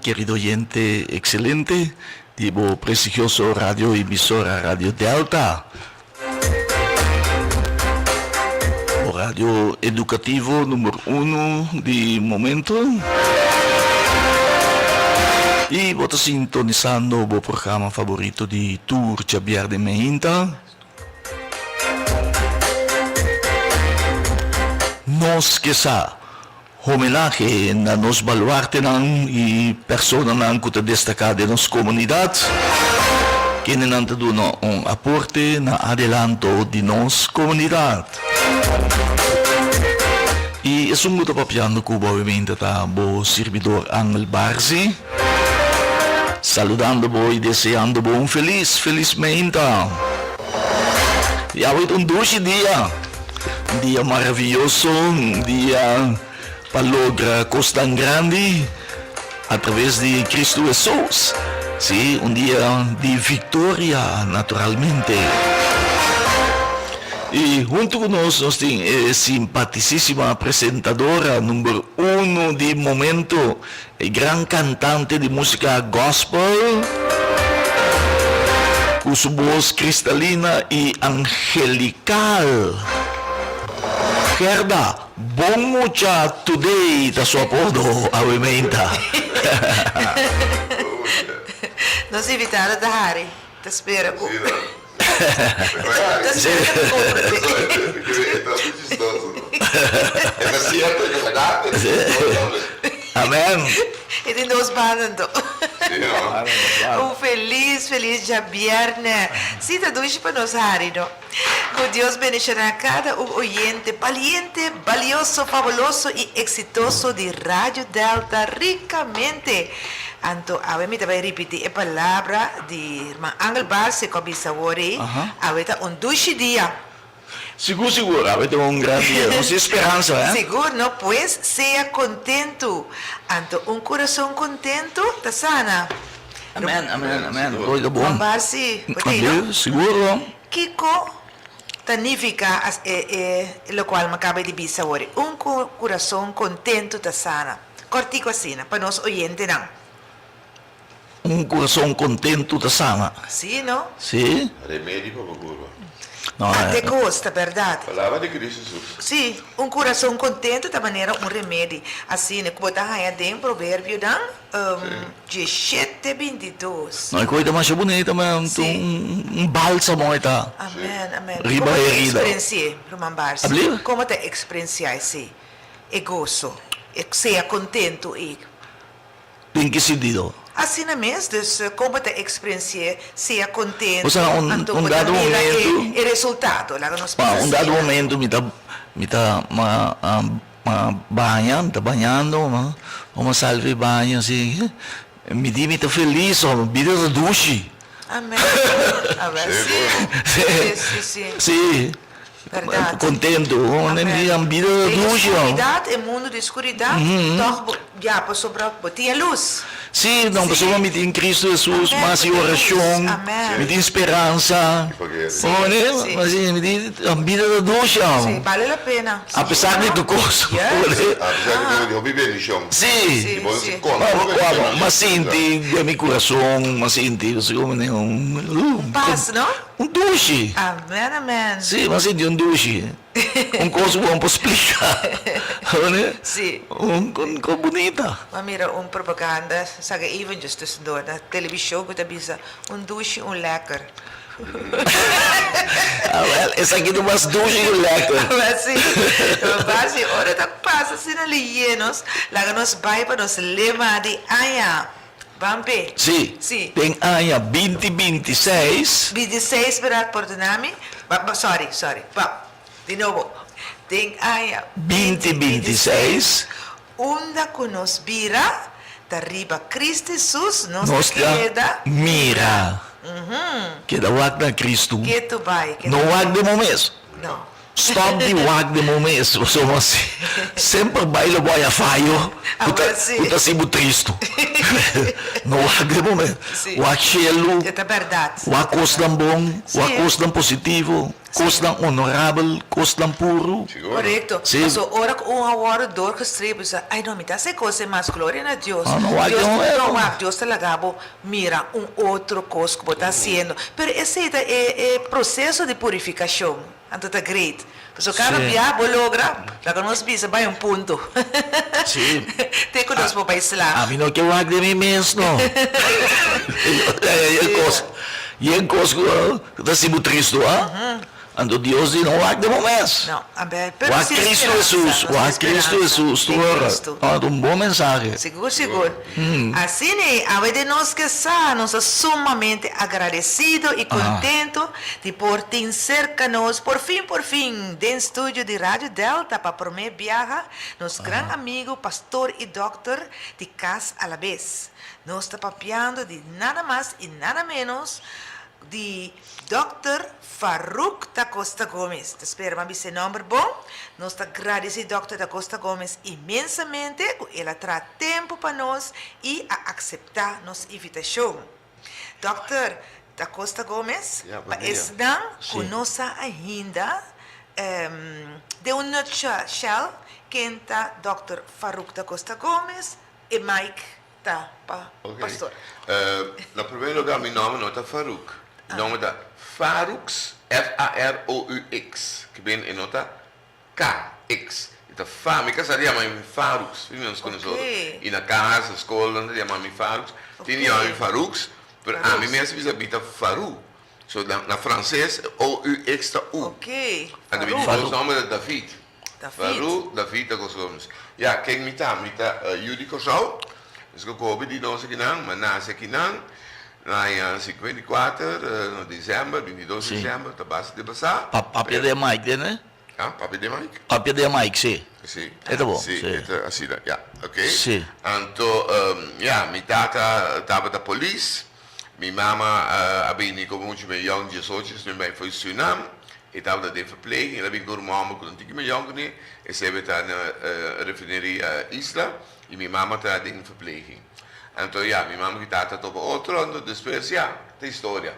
querido oyente excelente di bo prestigioso radio emisora Radio Delta. Bo radio educativo number uno di momento. Y bo ta sintonisando bo programa favorito di tur djabièrnè meinta. Nos ke sa homenahe na nos baluartenan y personanan cu ta destaca den nos comunidad, kendenan ta duna un aporte na adelanto di nos comunidad. Y esun cu ta papiando cu bo obviamente ta bo sirbidor Angel Barzi. Saludando bo y deseando bo un feliz, feliz meinta. Y awe ta un dushi dia, un dia maravilloso, un dia pa logra cosnan grandi a traves di Cristo Hesus. Si, un dia di victoria naturalmente. Y hunto cu nos, nos tin e simpaticísima presentadora number uno di momento, E gran cantante di musica gospel cu su voz cristalina y angelical. Gerda, bon mucha today ta su apodo awe meinta. Nos invitado ta hari, ta spera cu. Ta spera cu Amen. E tin dos banda anto. Un felis felis djabierne. Si ta dushi pa nos hari no. Cu Dios bendiciona cada un oyente baliente, balioso, fabuloso y exitoso di Radio Delta ricamente. Anto awe mi ta bai ripiti e palabra di herman Angel Barce cu a bisa awor ei, awe ta un dushi dia. Sigur sigur, awe ta un gran dia, nos tin speransa eh. Sigur no, pues sea contento, anto un curason contento ta sana. Amen, amen, amen, gloria ta bon. Juan Barce, bo ta ei no? Sigur. Kico ta nifica e locual mi a caba di bisa awor ei, un curason contento ta sana? Kòrtiku asina, pa nos oyentenan. Un kurason kontentu ta sana. Sí, no? Sí. Remedi pa bo kurpa. No, Ta te kos, ta bèrdat. Palabra di Cristo Jesus. Sí, un kurason kontentu ta manera un remedi. Asina ku bo ta haña den Proverbionan dieshete bintidos. No, e kos ta masha bunita, ma Sí. un bálsamo e ta. Amèn, amèn. Riba Komo ta herida. eksperensi'é, ruman Barsi? Ablief? Komo ta eksperensiá esei? E goso, e sea kontentu i. Den ki sintido? Asina mes, dus kon bo ta eksperensi'é sea kontentu, Osea, un anto un bo ta dado mira e momento. e resultado, laga nos Pa bisa un dado asina. momento mi ta mi ta ma ma baña, mi ta bañando, ma mi a sali for e baño asi, mi di mi ta felis, bida ta dushi. Amen. Awel si. Si, si, si. Si. Berdad. Contento. Amen. Bida ta Den e dushi. scuridad, e mundo di scuridad, toch bo, ya, pasobra bo tin e luz. Si, no, pasobra mi tin Cristo Jesus, Amen, mas bo i tin luz. oracion, Amen. mi tin speransa. Si, si. Mas mi tin, bida ta dushi. Si, bale la pena. A pesar di tur cos. Yes. A pesar di tur hopi bendicion. Si. Si, si. M'a sinti den mi curason, m'a sinti un Pas, no? Un dushi. Amen, amen. Si, m'a sinti un dushi. Un cos cu bo no por splica. Si. Un cos bunita. M'a mira un propaganda, saca eventjes tussendoor, na television cu ta bisa, un dushi, un lekker. Awel, esaki ta mas dushi ku lekker. Awel si. Basi, ora ta pasa asina liyenos, laga nos bai pa nos lema di aña. Ban p'e. Si. Si. Den aña binti binti seis. Binti seis, berdad? Pordona mi. Sorry, sorry. Ba, di nobo. Den aña binti binti seis. Unda ku nos bira, ta riba Cristo Hesus nos Nos ta ta keda mira. Keda wak na Cristo. Ketu bai, No ketu wak bai. den bo mes. No. Stop di wak den bo mes, pasobra si semper bai lo bo haya fayo ku ta Awor si. ku ta hasi bo tristu. No wak den bo mes. Si. Wak shelu, E ta bèrdat. wak kosnan bon, Si. wak kosnan positivo. Kosnan honorabel, kosnan puru. Sigur. Korekto. Sí. Paso ora ku un a wòrdu doorgestreep, bo sa, ai no, mi ta hasi e kos ei mas, gloria na Dios. No, no wak Dios, den un no eror. wak, Dios ta laga bo mira un otro kos ku bo ta hasiendo. Pero esei ta e e proseso di purifikashon. Anto ta great. Paso kada Sí. bia bo logra, laga nos bisa bai un punto. Sí. Te ku nos por bai slaag. Ami no ke wak den mi mes no. E kos, yen kos ku ta hasi bo tristu, ha? Anto Dios di no wak den bo mes. No, a ber, pero Wak sin Cristo speransa, Jesus, nos tin wak Cristo speransa Jesus den tur ora. Cristo. No, ta un bon mensahe. Sigur, sigur. Asina ei, awe den nos ke sa, nos ta sumamente agradesido i kontento di por tin serka nos, por fin, por fin, den studio di Radio Delta pa promé biaha, nos gran amigu, pastor i dòkter di kas alabes. Nos ta papiando di nada mas i nada ménos di Dòkter Farouk Da Costa Gomez. Ta spera m'a bisa e nòmber bon. Nos ta gradisí Dòkter Da Costa Gomez inmensamente ku el a traha tempu pa nos i a akseptá nos invitashon. Dòkter Da Costa Gomez, Ya, bon pa dia. esnan ku Sí. no sa ainda, den un nutshell, ken ta Dòkter Farouk Da Costa Gomez? E mic ta pa Ok. pastor. Na primer lugar mi nomber no ta Farouk. Mi nomber ta Faroux, F-A-R-O-U-X. Ke ben e no ta K-X. E ta Fa, mi casa ta yama mi Faroux, fin nos conoce otro. Ok. Y na cas, na scol nan ta yama mi Faroux. Tin Ok. yama mi Faroux, pero ami Faroux. mes bisa mi ta Farou. So na frances O-U-X ta U. Ok, Anto mi di Farouk. dos nomber ta David. David. Faru, David ta gosa Gomes. Ya, ken mi ta? Mi ta yu di Kòrsou. Nos ku hopi di nos akinan, mi a nase akinan na aña 54, na desèmber, 22 Sí. desèmber, ta basta di pasá. Pa papia den mic den, eh? Ah, papia den mic? Papia den mic, sí. Sí. E ta bon, Sí, sí. e ta asina, ya, ok. Sí. Anto, ya, mi tata tabata polis. Mi mama a bini komo mucha meyòn diesocho esnan bai for Surinam, e tabata den verpleging, el a bin ku un ruman hòmber ku no tin ki meyòn kuné, esei ta na refineria Isla, i mi mama ta den verpleging. Anto ya, mi mama ku tata topa otro, anto despues ya, ta historia.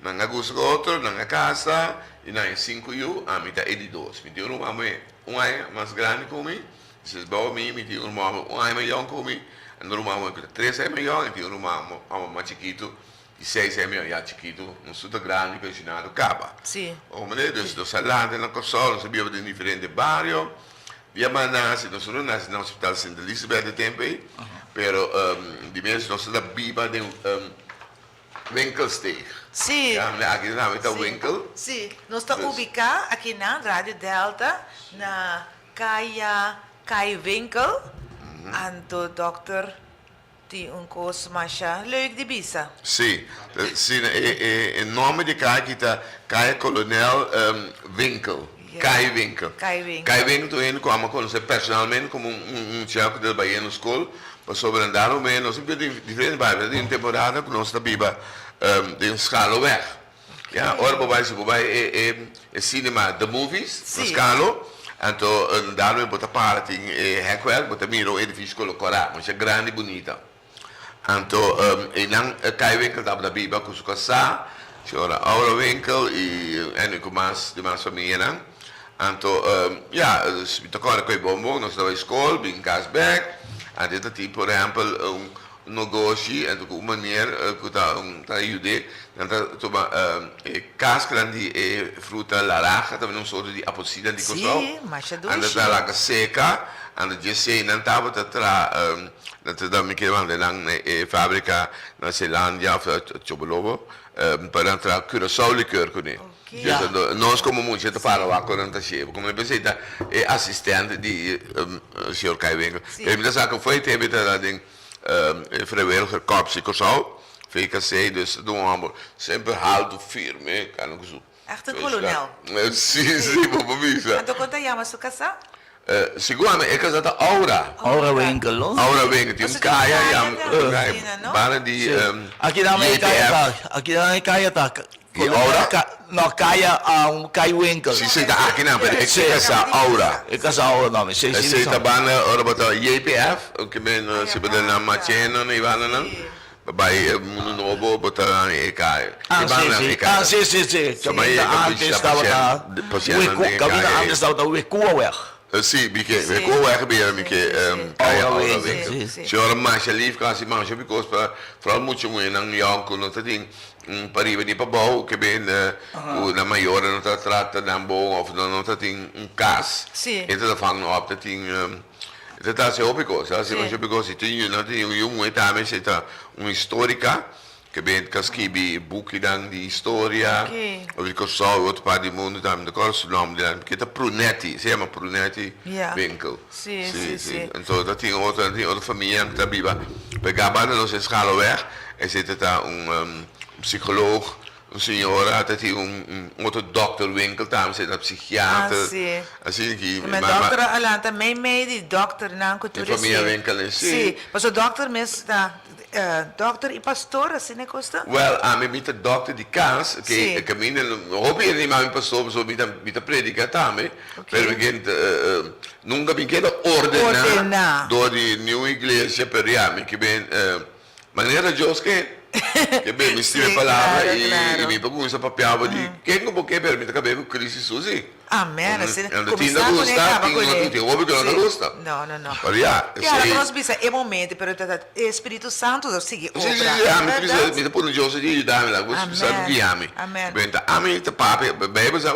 Nan a gusta ku otro, nan a kasa, i nan e sinku yu, ami ta e di dos. Mi tin un ruman muhé un aña mas grandi ku mi, Dices bao mi, mi tin un ruman homber un aña mayor ku mi, un ruman homber ku ta tres aña mayor, i tin un ruman homber mas chikitu di seis aña mayor, ya chikitu, nos tur ta grandi pensionado kaba. Sí. Hombre, dus nos a lanta na Kòrsou, nos a biba den diferente bario, bia mas nasi, nos no nasi na hospital Sint Elisabeth e tempu ei, pero di mes nos ta biba den Winkelsteeg. Sí. Ya, mira, aki na ta winkel. Sí, nos ta ubiká aki na Radio Delta na Kaya Kai Winkel, anto dokter tin un kos masha leuk di bisa. Sí, sí, e e nomber di e kaya aki ta Kaya Kolonel Winkel, Kai Winkel. Kai Winkel. Kai Winkel ta un hende ku amo a konosé personalmente komo un un muchacho ku ta bayendo na skol, pasobra na dado momento nos a biba den diferente bario, tin un temporada ku nos ta biba den Schaloweg. Ya, ora bo bai, si bo bai e e e cinema The Movies na Scalo, anto daarmee bo ta para tin e hekwerk, bo ta mira un edificio color cora, masha grandi bunita. Anto einan Kai Winkel tabata biba cu su casá, señora Aura Winkel y en cu mas demas famianan. Anto ya, dus mi ta corda cu e bonbon, nos ta bai scol, bin cas bek, anto e ta tin por ehempel un Nogoshi, anto ku un manier ku ta ta yud'é, nan ta tuma e kaskanan di e fruta laraha, ta bini un sorto di apelsina di Kòrsou, Sí, masha anto dushi. ta laga seka, anto djesei nan tabata traha, nan ta mi kere manda nan na e fabrika na Zeelandia òf Chobolobo, pa nan traha Curaçao likeur kuné. Oké. Dus anto nos komo mucha ta para wak ku nan ta sheba, komo mi pensé ta e asistente di señor Kai Winkel, pero mi ta sa ku fo'i tempu e ta ta den. E vrijwilligerkorps di Kòrsou, VKC, dus ta un hòmber semper haltu, firme, kano ku su. Echt un kolonel. Si, si, bo por bisa. Anto kon ta yama su kasá? Segun ami e kasá ta Aura. Aura Winkel, no? Aura Winkel, tin un kaya yama, banda di JTF. Aki nan e kaya ta, aki nan e kaya ta. Di Aura? No, kaya, Kai Winkel. Si, si, ta aki nan, pero e kasa Aura. E kasa Aura, no, mi si, si. Esei ta banda ora bo ta JPF, ke men si bo ta na Macheno na e bandanan. Bai Mundu Nobo bo ta e kaya. Ah, si, si. Ah, si, si, si. Kaminda antes tabata Weku, kaminda antes tabata Wekuaweg. Si, mi ke Wekuaweg bira mi ke kaya Aura Winkel. Señora masha lief kasi masha hopi kos pa foral mucha muhernan yòn ku no ta tin pariba ni pabou ke ben ku nan mayornan no ta trata nan bon òf nan no ta tin un kas. E ta ta vang nan òp ta tin. E ta hasi hopi kos, ta hasi masha hopi kos. I tin yu, nan tin un yu muhé tambe, si ta un historika, ke ben ta skibi bukinan di historia, of di Kòrsou i otro parti di mundu tambe. Mi ta kòrda su nòmber di nan, ke ta Prunetti, se yama Prunetti Winkel. Si, si. Anto ta tin otro, nan tin otro famianan ku ta biba pegá banda nos Eskaloweg, esei ta ta un psikoloog. Un señora ta tin un otro dokter winkel tambe, esei ta psikiater. Ah, si. Asina ki Ma dokter a lanta mei mei di dokternan ku tur E famia winkel en si. Si, pasobra dokter mes ta dokter i pastor, asina e kos ta? Wel, ami mi ta dokter di kas, ke kaminda hopi hende yama mi pastor pasobra mi ta mi ta predika tambe, pero mi kende nunka mi keda ordena dor di niun iglesia, pero ya mi ke ben Manera Dios ke, ke be mi stima e palabra i mi por kuminsá papia bo di ken ku bo ke, pero mi ta kab'é ku Cristo Jesus si. Amen, asina Tin ta kuminsá kuné gusta, kaba tin no kuné. tin hopi ku no ta gusta. No, no, no. Pero ya, Ya, esei. laga nos bisa e momento, pero ta ta e Spiritu Santu ta sigui Si, si, obra. si, ami ta bisa, Bèrdat? mi ta pone Dios di yuda mi, laga bo Amen, Santu guia mi. amen. Benta, ami ta papia, Beibel sa,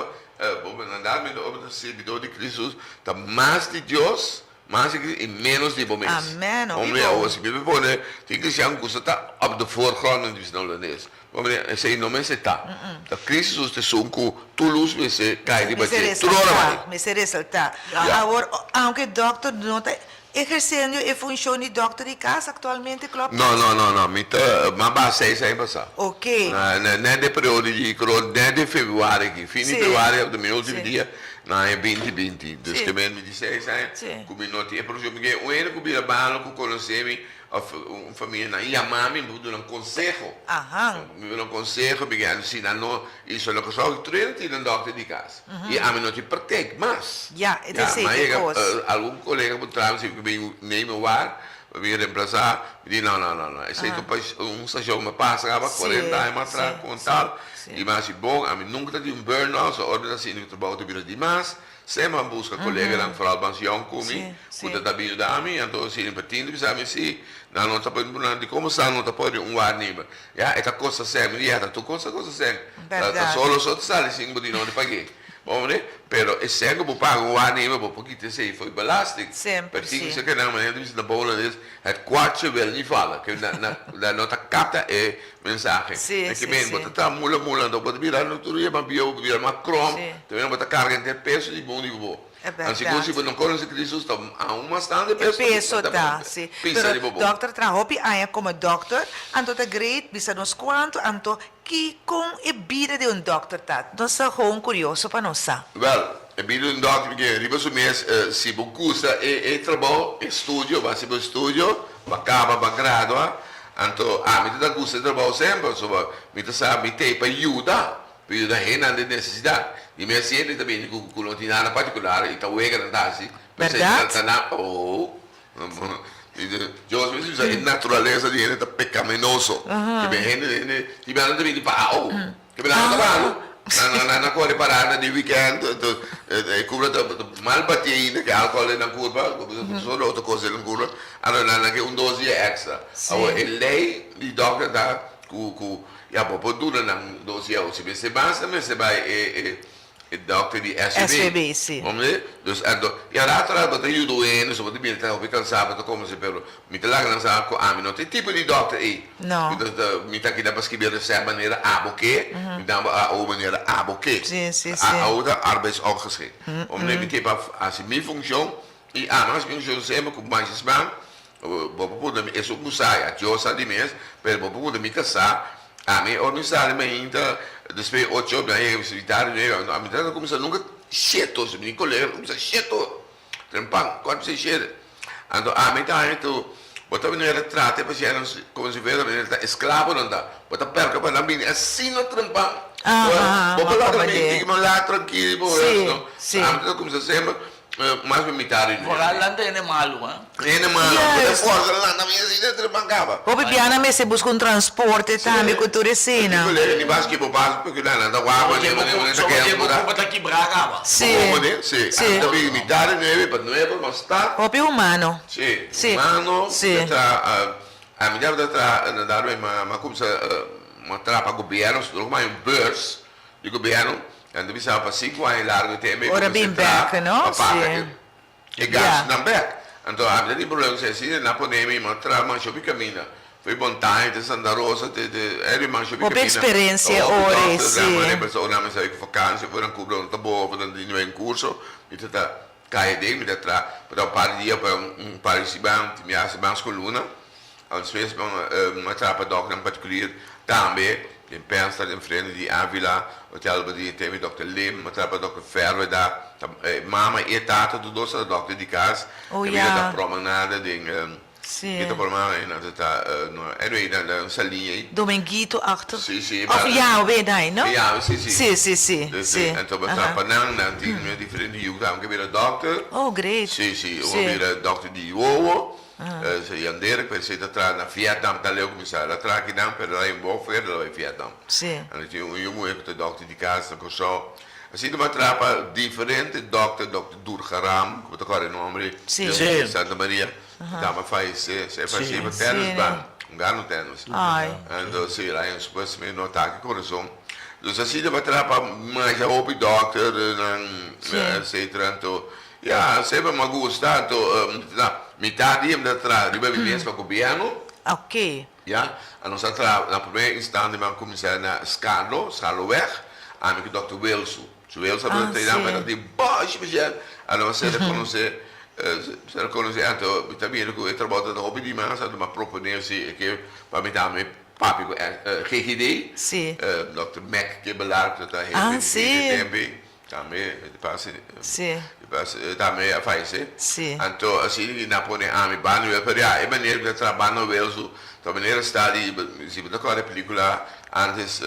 bo manda mi ta obra ta sirbidor di Cristo Jesus, ta mas di Dios Mas di Cristo y menos di bo mes. Amen, hopi Hombre, bon. awor si Biblia pone, tin cristian cu gusta ta op de voorgrond en bisa na Holandes. Hombre, esey no mester ta. Ta Cristo Jesus ta esun cu tur luz mester cay riba Mester dje. Tur ora resalta, bai. mester resalta. Ja. Awor, aunke dokter no ta eherciendo e funcion di dokter di cas actualmente, klopt No, dat? no, no, no. Mi ta, m'a baha seis aña pasa. Ok. Na, na, net de periodo di corona, net de februari aki. Fin di Sí. februari, op de mi ultimo Sí. dia. Na aña binti binti, dus Sí. ke men mi di seis aña Sí. ku mi no tin e profeshon, mi ke un hende ku bira balo ku konosé mi òf un famia nan yama mi, mi por duna un konseho. Ahan. Mi por duna un konseho, mi ke a si nan no hizo loke so, tur hende tin un dòkter di kas i ami no tin praktijk mas. Ya, e ta Ya, esei mi a e yega kos. algun kolega puntra mi si mi bin neem mi waar, mi bin remplasá, mi di no, no, no, no, esei ta un stashon mi a pasa kaba Sí, kuarenta aña mas sí, atras kon sí, tal. Sí. I mi a hasi bon, ami nunka ta tin un burnout, so ora mi ta sinti ku trabou ta bira dimas, semper mi a buska koleganan, foral mas yòn ku mi, ku ta ta bin yuda mi, anto si mi tin ta bisa mi si, nan no ta por nan di komo sa no ta por di un waarnemer. Ya, e ta kosta sèn, mi di ya, ta tur kos ta kosta sèn, ta solo so ta sali sin bo tin no di pag'é. Bo mira? Pero e sèn ku bo paga un waarnemer, bo por kita esei for di belasting. Semper, Pero tin si. ku ke nan manera ta bisa na bon holandes, het kwartje wil niet vallen, ke nan no ta kapta e Mensahe. Sí, E sí, ke men, bo sí. ta traha mula mula, anto bo ta bira no tur dia mas bieu, bo ta bira mas krom, Sí. te mira bo ta karga henter peso di mundu di bo. E Anto sigur bèrdat. si bo no konosé Kristus ta aun mas tantu E peso peso ta ta, sí. pisa Pero riba bo. dòkter traha hopi aña komo dòkter, anto ta great bisa nos kuantu, anto ki kon e bida di un dòkter ta? Nos ta gewoon kurioso pa nos sa. Wèl, e bida di un dòkter ke riba su mes, si bo gusta e e trabou, e studio, bo hasi bo estudio, bo a kaba, bo a gradua, Anto ami ta ta gusta e trabou semper, pasobra mi ta sa mi t'ei pa yuda, pa yuda hendenan den nesesidat. Di mi hasiente ta bini ku ku no tin nada partikular i ta wega nan ta hasi, p'esei ta Bèrdat? ta nan oh. Dios mes bisa e naturalesa di hende ta pekaminoso. Ke ben hende hende tin bia nan ta bini pa ao. Ke bia nan no ta balu. Nan nan nan kore parada di weekend, e kubra ta mal bati ainda ke alkohol den nan kurpa, solo otro kos den nan kurpa, anto nan nan ke un dos dia extra. Awor e lei di dokter ta ku ku ya bo por duna nan dos dia, si mester mas nan mester bai e e E dokter di SVB. SVB, si. Comprende? Dus anto, y a rato rato bo ta yuda un hende, so bo ta bira ta hopi cansa, bo ta come si, pero mi ta laga nan sa cu ami no ta e tipo di dokter ey. No. Mi ta, ta, mi ta keda pa scribi e recept manera abo ke, mi ta bo a manera abo ke. Si, si, si. A, a ta arbeidsongeschikt. Comprende? Mi ta pa haci mi funcion, y ami haci mi funcion semper cu masha sman, Bo por puntra mi, esun ku sa, ya Dios sa di mes, pero bo por puntra mi kasá, ami ora mi sali mainta despues di ocho, mi a yega visita di nuebe, ami ta kuminsá nunka shete ocho, mi kolega ta kuminsá shete ora, trempan, kuarto pa seis shete. Anto ami ta haña ku bo ta manera trata e pashèntnan komo si fuera manera ta esklabonan ta, bo ta pèrka pa nan bini asina trempan, bo por laga nan bini tiki man laga trankil, bo, ami ta kuminsá semper. Mas pa mitad di nuebe. Foral lanta hende malu, ha? Hende malu. Bo ta forsa lanta mi asina entre ban kaba. Hopi bianan mester buska un transporte tambe ku tur esina. Tin kolega di bas ki bo bas porque nan nan ta wak mane mane mane ta keda Soba bo pura. cupa ta kibra kaba. Si. Bo comprende? Si. Si. Ami ta bin mitad di nuebe pa nuebe mas ta. Hopi humano. Si. Si. Humano. Si. Ta traha ami tabata traha na dado mi a kumsa traha pa gobierno so mi a haña un beurs di gobierno. Nan ta bisa pa sinku aña largu e tembe Ora bin bek, no? pa paga Si. e gastunan bek. Anto ami ta tin problema ku esei. Si nan pone mi m'a traha masha hopi kaminda. Foi Montaña te Santa Rosa te te eri masha hopi Hopi kaminda. eksperensia Hopi ora dòkter si. nan mane pasobra ora mi sa ku fakansia ora nan kubra ora ta boa of nan tin un kurso mi ta ta kai aden mi ta traha. Pa ta un par di dia pa un par di siman tin biaha siman sku luna. Despues mi a traha pa dòkternan partikulier tambe den Penster den frente di Avila Hotel Badin te mi dòkter Lim, mi a traha pa dòkter Ferweda, e mama i e tata tur dos ta dòkter di kas, Oh e bira ta ya. promenade den Sí. ki ta promenade nan ta ta anyway nan ta un saliña ei. Dominguito achtig. Sí sí Of ya wet ai no? Ya sí sí. Sí sí sí Dus sí. anto mi a traha pa nan, nan tin diferente yu tambe ke bira dòkter. Oh great. Sí sí, un Sí. a bira dòkter di wowo. Se Jan Dirk, pero esei ta traha na Vietnam, ta leu kuminsá. El a traha akinan, pero el a bai bon fuera, el a bai Vietnam. Sí. Anto tin un yu muhé ku ta dòkter di kas na Kòrsou. Asina bo a traha pa diferente dòkter, dòkter Durgaram, ku bo ta kòrda e nòmber, Sí. di Santa Maria, dama fayesé, se fayesé pa tènis ban, un gano tènis. Ai. Anto si, el a haña supuestamente un atake kurason. Dus asina bo a traha pa masha hopi dòkternan, etcetera. Anto Ya, semper mi a gusta, anto na mitad di mi ta traha riba mi mes pa gobierno. Oké. Ya, a nos a traha na primer instante mi a cuminsa na Scarlo, Scarloweg, ami cu dokter Wilsu. Su Wilsu a bira traina pero tin boshi pashent, a nos a ser reconoce, ser reconoce, anto mi ta mira cu e trabou ta hopi dimas, anto mi a propone si e ke pa mi tambe papia cu GGD, dokter Mac Kibbelaar cu ta hefe di GGD tembe. Tambe e pasa Sí. e pasa tambe a fayesé. Sí. Anto asina ki nan pone ami banda wèl pero ya e manera ku ta traha banda wèl su ta manera sta di si bo ta kòrda e pelikula antes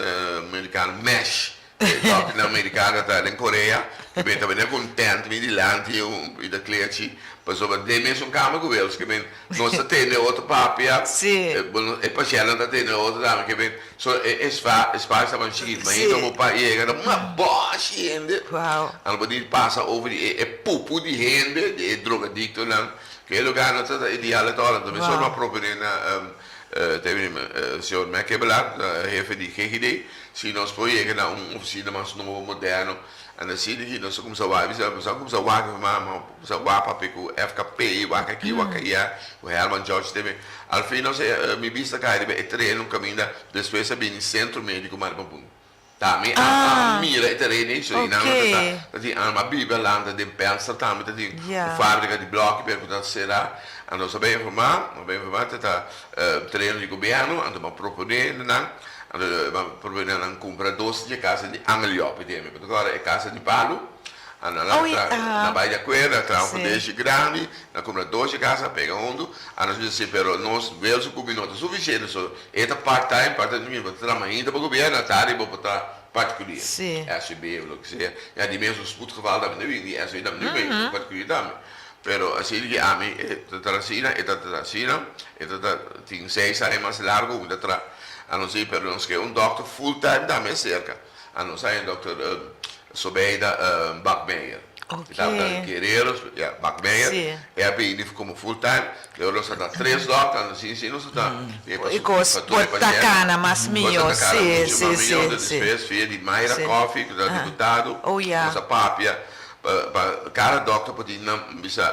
merikano Mesh e dòkternan merikano ta traha den Korea ki ben ta bini ku un tènt mi dilanti un pida klechi pasobra den mesun kama ku wèl ke men nos ta tende otro papia Sí. e pashèntnan ta tende otro tambe ke men So e espacio tabata chikit, ma hende bo pa yega ta una boshi hende. Wow. Anto bo tin pasa over di e pupu di hende, di e drogadictonan, ke e lugar no ta ideal at all. Anto mi solo a propone na señor Mac Kebelaar, hefe di GGD, si nos por yega na un oficina mas nobo, moderno. Anto asina ki nos a cuminsa wak, mi bisa, nos a cuminsa wak, mi cuminsa wak papia cu FKP, wak aki, wak aya, cu Herman George tambe. Al fin nos a, mi bista cay riba e tereno caminda, despues a bini Centro Medico Maripapun. Tambe a mira e tereno ei, so einan nan ta ta, ta tin arma biba lanta den Penster tambe ta tin un fabrica di bloki pero cu ta cera. Anto nos a bay informa, nos a bay informa ta ta tereno di gobierno, anto bo a propone na nan, anto bo a propone na nan cumpra dos dje casa di Angel Joppe teme, pasobra ora e casa di palu, anto nan a tra, nan bay di acuerdo, nan traha un fundeshi grandi, nan cumpra dos dje casa, pega hunto, anto nos bisa si, pero nos wil su cubi no ta suficiente, so e ta part time, part time bo ta traha mainta pa gobierno, atardi bo por traha particulier, SVB of loke sea, ya di mes un spoedgeval tambe ta bini, di SVB tambe ta bini, particulier tambe. Pero asina ki ami e ta tra asina, e ta tra asina, e ta tra tin seis aña mas largo ku mi ta tra. A nos di pero nos ke un dòkter full time tambe aserka. A nos haña dòkter Sobeida Bakmeijer. E tabata Oké. Guerrero, ya, Bakmeijer. Sí. E a bini komo full time. Luego nos a ta tres dòkter, anto asina asina nos a ta E kos por ta kana mas mihó, sí, sí, sí, sí. Despues via di Mayra Sí. Coffie ku ta diputado, Oh ya. nos a papia. Pa kada dokter por tin nan bisa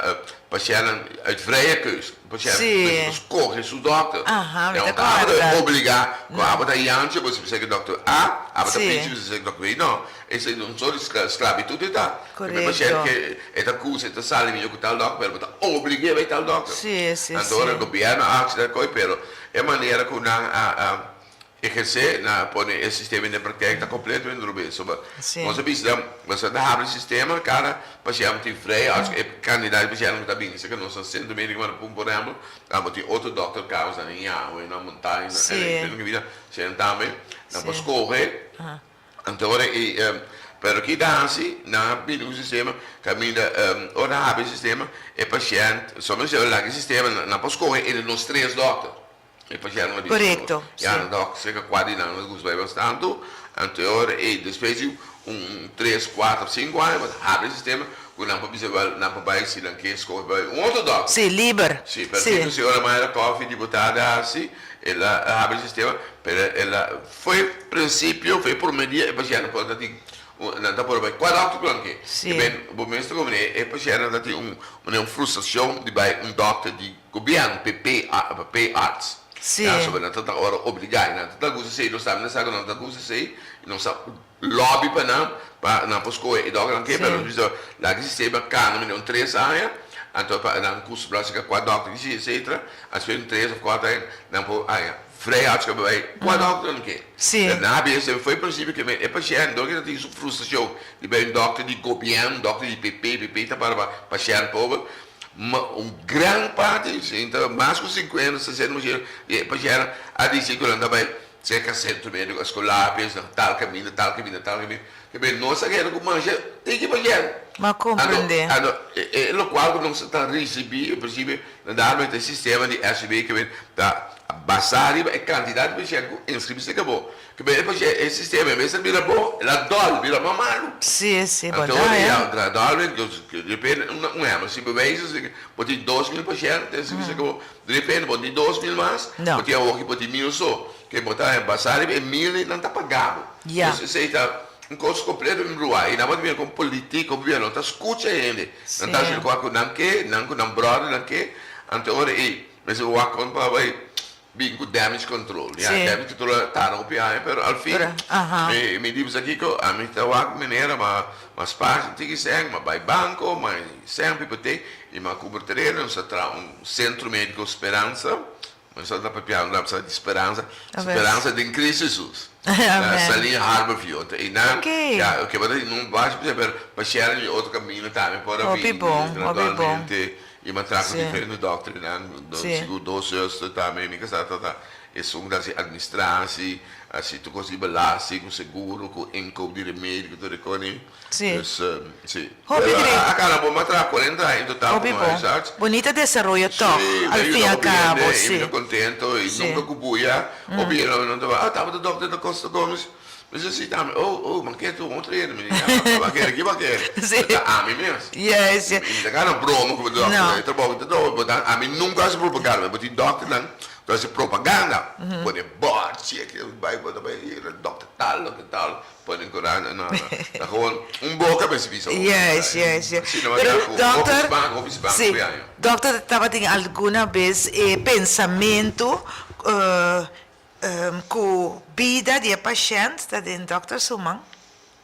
pashèntnan uit vrije keus. Pashènt Sí. por skohe su dokter. Aha, mi ta En abo ta kòrda. obligá ku abo ta Jantje bo bisa ku dokter A, abo ta Sí. Pietje bo bisa ku dokter B. No, esei ta un sort di sklabitut e ta. Korekto. Pashènt ke e ta kusa e ta sali mihó ku tal dokter pero bo ta oblig'é bai tal dokter. Sí, sí, Anto ora sí. gobièrnu a hasi dat koi pero e manera ku nan a Ehersé na pone e sistema den praktijk ta completamente robes. So Sí. nos a bisa nos a habri sistema kada pashent tin vrije arts e kandidat di pashent ku ta bini serka nos na sentro mediko Marapun por ehempel nan bo tin otro dokter kaos nan in Yahwe na Montaña na Sí. diferente kaminda pashent tambe nan por Sí. skohe Aha. anto ora e. Pero ki ta hasi? Nan a bini un sistema kaminda ora nan habri e sistema e pashènt, somente si ora laga e sistema nan por skohe entre nos tres dòkter. E pashènt a bisa Korekto, nos, ya si. dòk, serka kua di nan nos gusta bai mas tantu. Anto e ora ei despues di un tres, kuater, sinku aña bo ta habri e sistema ku nan por bisa wèl nan por bai si nan ke skohe bai un otro dòkter. Si, liber. Si, pero Si. kiko si ora Mayra Coffie diputada hasi, el a habri e sistema, pero el a Fo'i prinsipio, fo'i promé dia e pashènt por ta tin un, nan ta por bai kua dòkter ku nan ke. Sí. E ben, bo mes ta komprendé, e pashèntnan ta tin un, un frustrashon di bai un dòkter di gobièrnu, p'e pay arts. Sí. Ya, soba nan ta ta ora obligá i nan ta ta gusta esei, nos tambe nan sa ku nan ta gusta esei, i nos a lòbi pa nan, pa nan por skohe e dòkter nan ke, pero nos bisa laga e sistema kana mira un tres aña, anto pa nan kustumbrá serka kua dòkter ki si, etsetera, asina un tres òf kuater aña nan por haña. Vrijheid ku bai kua dòkter nan ke. Sí. Pero nan a bisa foi prinsipio ke e pashènt dor ke ta tin su frustrashon di bai un dòkter di gobièrnu, un dòkter di PP, PP ta para pa pashènt pober, ma un gran parti, sinta mas ku sinkuenta, sesenta por siento di e pashèntnan a disi ku nan ta bai serka sentro médiko Escolapios, nan tal kaminda, tal kaminda, tal kaminda. Ke ben nos a keda ku masha tiki pashènt. M'a komprendé. Anto, anto e lokual ku nos ta risibí, en prinsipio, nan darme ta e sistema di SVB ke ben ta basá riba e kantidat di pashènt ku inskribí serka bo. Ke ben e pashènt, e sistema en bes di bira bo, el a dòl, bira mas malu. Sí, sí, bo Anto da, ora ya. ya a dòl, di repente un ehèmpel, si bo wijze si bo tin 2000 pashènt inskribí serka bo, di repente bo tin 2000 mas, No. bo tin awoki bo tin mil so. Ke bo ta basá riba e mil ei nan ta paga bo. Ya. Dus esei ta un kos kompleto bruá. I nan bo ta bira kon politiko, bo bira no ta skucha hende. Nan ta hasi lokual ku nan ke, nan ku nan bròder nan ke. Anto ora ei mester wak kon pa bai bin ku damage control. Ya, damage control a tarda hopi aña, pero al fin mi mi di bisa kiko, ami ta wak manera ma ma spaar tiki sèn, ma bai banko, ma sèn pipote i ma kubra tereno, nos a traha un sentro mediko Speransa. Nos ta papiando la di speransa, speransa den Cristo Jesus. Salin Harborview. Anto einan, ya, oke, bo ta di nun bashi p'esei, pero pa share mi otro camino tambe por a bini gradualmente. I mi a traha ku diferente dokternan, sigur dos zuster tambe, mi kasá ta ta esun ta hasi administratie, hasi tur kos di belasting, ku seguro, ku inkoop di remedi, ku tur e kos. Sí. Dus, sí. Hopi Pero dre. a cana bon, m'a traha 40 aña en total Hopi como bon. huisarts. Bonita desaroyo toch, Sí, al mi a fin yuda al hopi cabo, hende y mi sí. ta contento y Sí. nunca cu buya. Hopi hende no ta bay, ah, tabata dokter da Costa Gomez. Mi dice, sí, tambe. Oh, oh, man kere tur otro hende. Mi dice, ya, ban kere, ki ban kere? Sí. Ta ami mes. Yes, yes. Mi ta gana broma cu mi dokter. No. E trabou ta doe, but ami nunca haci propaganda. Bo tin dokternan cu haci propaganda. Pone bòrchi aki, bay, bo ta bay, dokter tal, dokter tal. Pone corant, no, no. Ta gewoon un boca mester bisa hopi. Yes, yes, yes. Asina Pero ta ku hopi dokter, smak, hopi smak si, hopi aña. dokter tabatin alguna bes e pensamentu ku bida di e pashènt ta den dokter su man?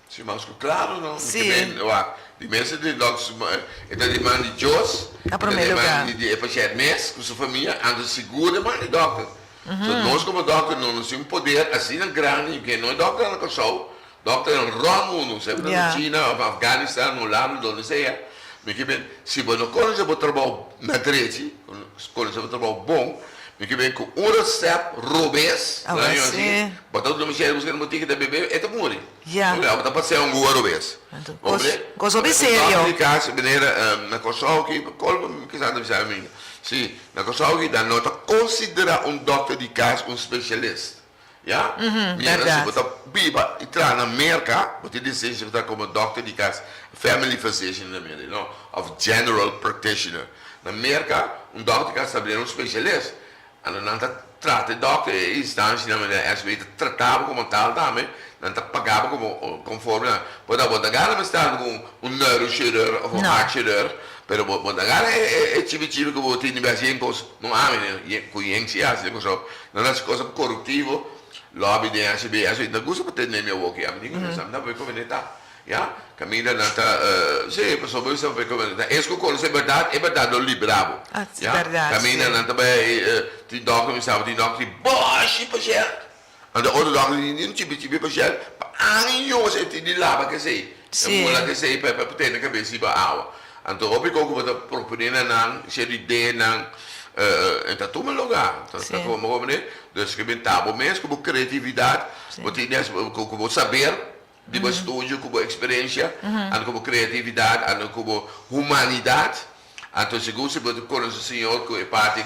Si, mas ku klaro no. Si. Mi ke men, wak, di mester den dokter su man, e ta di man di Dios, Na e ta promé di man lugar. di e pashènt mes ku su famia, anto sigur di man di dokter. So nos komo dòkter no nos tin un poder asina grandi ke no e dòkternan na Kòrsou, dòkternan rònt mundu, sea bo ta na China òf Afganistan, Hulanda, donde sea, mi ke ben si bo no konosé bo trabou na drechi, konosé bo trabou bon, mi ke ben ku un resèpt robes, nan yo hasi, bo ta duna mishel buska na botika ta bebe, e ta muri. Bo ta pasea un gua robes. Kos hopi serio. Un dòkter di kas, manera na Kòrsou aki, kolpo mi kisas ta bisa mi, si. Na Kòrsou aki nan no ta konsiderá un dòkter di kas un spesialist. Ya? Miéntras si bo ta biba i traha na Merka, bo tin lisensia pa traha komo dòkter di kas, family physician nan mira, no, òf general practitioner. Na Merka un dòkter di kas ta bira un spesialist. Anto nan ta trata e dòkter, e instansianan manera SW ta trata bo komo tal tambe, nan ta paga bo komo konforme nan. Por ta bo ta gana mester ku un neurochirurg òf un hartchirurg, pero bo bo ta gana e e chibi chibi ku bo tin di hasi yen kos, no ami ne, ku yen si hasi den Kòrsou, nan ta hasi kos koruptivo, lòbi den SW, SW ta gusta pa tende mi awoki, ami tin ku pensa, mi ta por komende ta. Ya, kaminda nan ta, sí, pasobra bo bisa pa e ta es ku konosé bèrdat, e bèrdat lo libra bo. Ah, sí, Ya, bèrdat, kaminda sí. nan ta bai, tin dòkter mi sa bo tin dòkter di bòshi pashènt, anto otro dòkter di un chipi chipi pashènt, pa años e tin di laba kesei, e Sí. mula kesei pa pa tene kabes riba awa. Anto hopi kos ku bo ta proponé na nan, shei di ideanan, e ta tuma lugá, ta Sí. tuma lugá, dus ke bin ta bo mes ku bo kreatividat, Sí. bo tin ku bo saber. di bo estudio, ku bo eksperensia, anto ku bo kreatividat, anto ku bo humanidat. Anto segun si bo ta konosé Señor ku e parti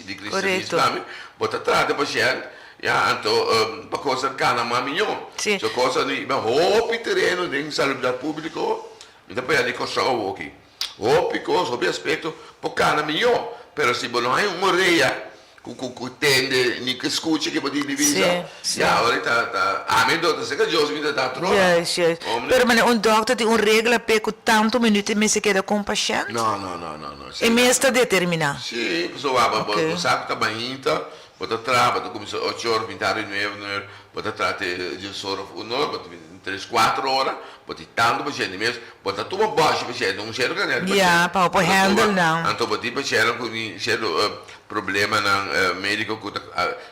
di kristianismo tambe, bo ta trata e pashènt, ya, anto pa kosnan kana mas mihó. So kosnan di hopi tereno den salubridat públiko, mi ta pega di Kòrsou awoki. Hopi kos, hopi aspekto por kana mihó, pero si bo no haña un orea ku ku ku tende ni ku skucha ke bo tin di bisa, ya ora ta ta ami do ta seka Dios mi ta ta trona. Juist, juist. Omne. Pero mane un dòkter tin un regla p'e ku tantu minuut e mester keda ku un pashènt? No, no, no, no, no. E mes ta determiná? Sí, pasobra bo Oké. bo sa ku ta mainta, bo ta traha, bo ta kuminsá ocho or, mitad di nuebe, nuebe, bo ta traha te dies or òf un or, bo ta Tres kuater ora, bo tin tantu pashente mes, bo ta tuma bòshi pashente, un sierto kantidat di pashente. Ya, pa bo por handle nan. Anto bo tin pashente ku tin sierto problemanan médiko ku ta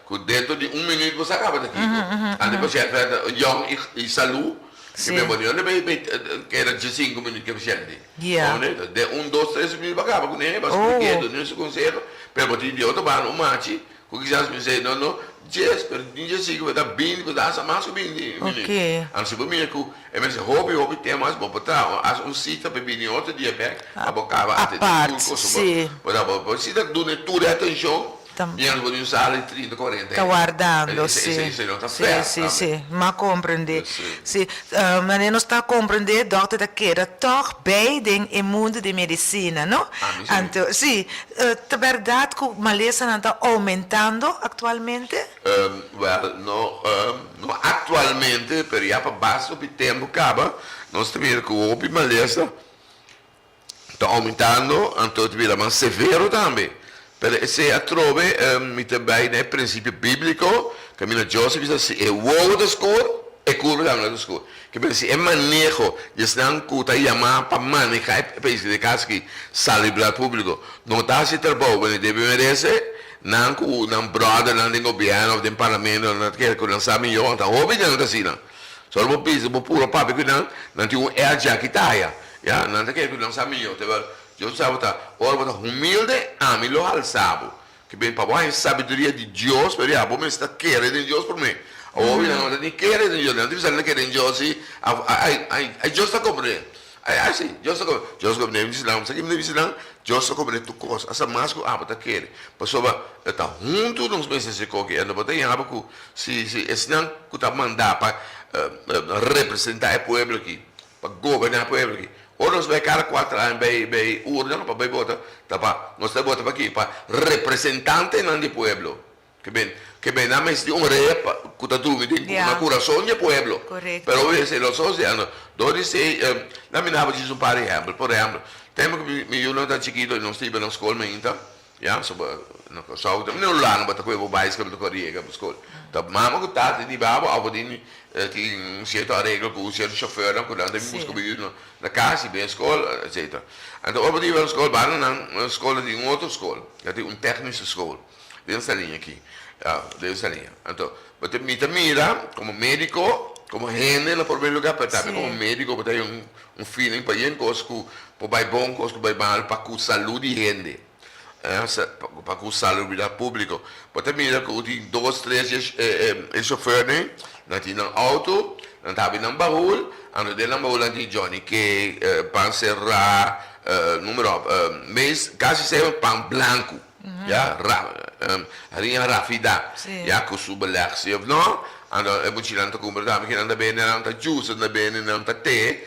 ku dentro di un minüt bo sa kaba ta kiko. Anto e pashente ta yòn i salú, Si. bo no debe keda diesinku minüt ku e pashente. Ya. Den un, dos, tres minüt bo a kaba kuné, bo a splik'é, dun'é su konseho, pero bo tin di otro banda un machi Ku kisas mi sey, no, no, djes, pero ni djes siku, pero ta binti, pero ta hasta mas ku binti minüt. Oké. Anto si bo mira ku e mester hopi, hopi tempu mas, bo por traha un, hasi un sita pa e bini otro dia bèk, pa bo kaba atendé tur Apart, kos. si. Bo ta, bo por sita duna e tur e atenshon, Ta. miéntras bo tin un sala di trinta, kuarenta Ta hende. wardando, Esei, si. esei, esei no ta Si, fèr si, tambe. si. M'a komprendé. Si. Si. Manera nos ta komprendé, dòkter ta keda tòg bei den e mundu di medisina, no? Ami si. Anto, si. Ta bèrdat ku malesanan ta oumentando aktualmente? Wèl, no, no aktualmente, pero ya pa basta hopi tempu kaba nos ta mira ku hopi malesa ta oumentando, anto ta bira mas severo tambe. Pero esei atrobe mi ta bai na e prinsipio bíbliko kaminda Dios a bisa si e wowo ta skur, e kurpa tambe ta skur. Ke bira si e maneho di esnan ku ta yamá pa manehá e pais, den e kas aki, salubridat públiko, no ta hasi e trabou ku nan debe merese, nan ku nan bròdernan den gobièrnu òf den parlamento nan ta kere ku nan sa mihó, nan ta hopi di nan ta asina. Solo bo bisa, bo puru papia ku nan, nan tin un edge aki ta haya. Ya, nan ta kere ku nan sa mihó. Terwijl Dios sa bo ta, ora bo ta humilde, ami lo halsa bo. Ke ben pa bo haña sabiduria di Dios, pero ya bo mester ta kere den Dios promé. Awor hopi nan no ta ni kere den Dios, nan ta bisa nan ta kere den Dios si ai ai ai Dios ta komprendé. Ai ai si, Dios ta komprendé. Dios ta komprendé, mi bisa nan, sa ki mi ta bisa nan? Dios ta komprendé tur kos, asta mas ku abo ta kere. Pasobra e ta huntu nos mester hasi koki, anto bo ta yama ku si si esnan ku ta mandá pa representá e pueblo aki, Pa goberná pueblo aki. Ora nos bai kada kuater aña bai bai urna pa bai bota, ta pa nos ta bota pa ki? Pa representantenan di pueblo. Ke ben ke ben nan mester tin un rei pa ku ta drumi den na kurason di e pueblo. Pero hopi esei lo sosiando. Dor di esei nan mi daba djis un par di ehèmpel. Por ehèmpel, tempu ku mi yunan ta chikito i nos ta iba na skol mainta, Ya, so bo na Kòrsou ta mira lano bo ta kohe bo baiskèl bo ta kore yega bo skol. Ta mama ku tata di babo òf bo tin tin un sierto areglo ku un sierto shofèrnan ku nan ta bin buska bo yu na kas i bin skol etsetera. Anto ora bo ta yiba na skol banda nan skol ta tin un otro skol, ta tin un tèknische school den Saliña aki, ya, den Saliña. Anto bo ta mi ta mira komo médiko, komo hende na promé lugá pero tambe komo médiko bo ta haña un feeling pa yen kos ku por bai bon, kos ku bai mal pa ku salú di hende. Pa ku salubridat públiko. Bo ta mira ku tin dos, tres e shofèrnan, nan tin nan outo, nan ta habri nan bahul, anto den nan bahul nan tin Johnny Cake, pan será, noem maar op, mees kasi semper pan blanku, ya, hariña rafidá, ya, ku su beleg si òf no, anto e muchanan ta kumpra tambe, kinan ta bende, nan ta juice, nan ta bende, nan ta te.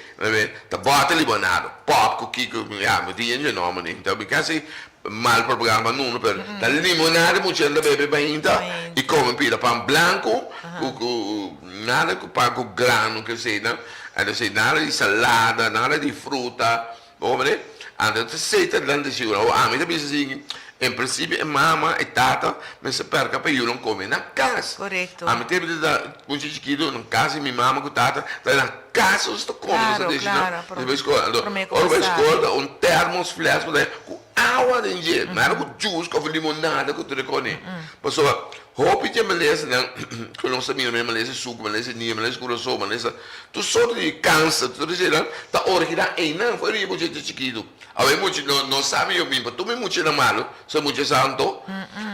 Ta bòter limonado, pòp ku kiko, ya, mi tin dje nòmber ni, ta mi kasi mal propaganda pa nunu, pero ta limonada mucha hende ta bebe bahinta i kome pida pan blanku ku ku nada ku pan ku grano ke eseinan, entonces nada di salada, nada di fruta, bo comprende? Anto ta esei ta nan desayuno. Awor ami ta bisa asin, en principio e mama, e tata mester perka pa e yunan kome na kas. Ami tempu ta mucha chikitu na kas di mi mama ku tata ta na Kas nos ta kome, nos ta desayuná, nos ta bai skol. Anto, ora bai skol ta un termos fles ku ta ku awa den dje, no era ku jus òf limonada ku tur e kos ni. Pasobra Hopi di e malesanan ku nos ta mira, malesa di suku, malesa di nier, malesa di kurason, malesa tur sorto di kanser, tur eseinan ta originá einan for di e mucha chikitu. Awe e mucha no no sabi yo bin pa tuma e muchanan malu, so e mucha santo.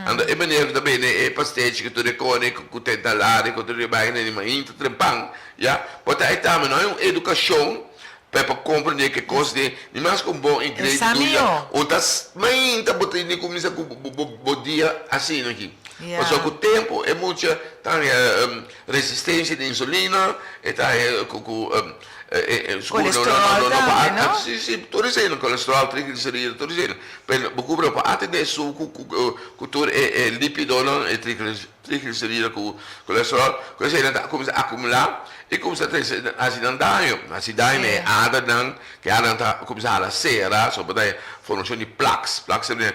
Anto e meneer ku ta bende e pastechi ku tur e kone ku tentalari ku tur e baina di mainta trempan, ya, por ta e tambe no hay un edukashon pa pa komprende ke kos di ni mas ku un bon iglesia Sa du ya mihó. un ta mainta bo tin di kuminsá ku bo bo bo dia asina aki. Pasobra ku tempu e mucha ta haña resistensia di insulina, e ta haña ku ku Kolesterol tambe, no? Si, si, tur esei, kolesterol, triglicerido, tur esei. Pero bo kubra pa atendé su ku ku tur e lipidonan, e triglicerido ku kolesterol, ku eseinan ta kuminsá akumulá i kuminsá trese hasi nan daño. Hasi daño na e adernan, ku e adernan ta kuminsá hala sera, so bo ta haña formashon di plaks. Plaks ta bini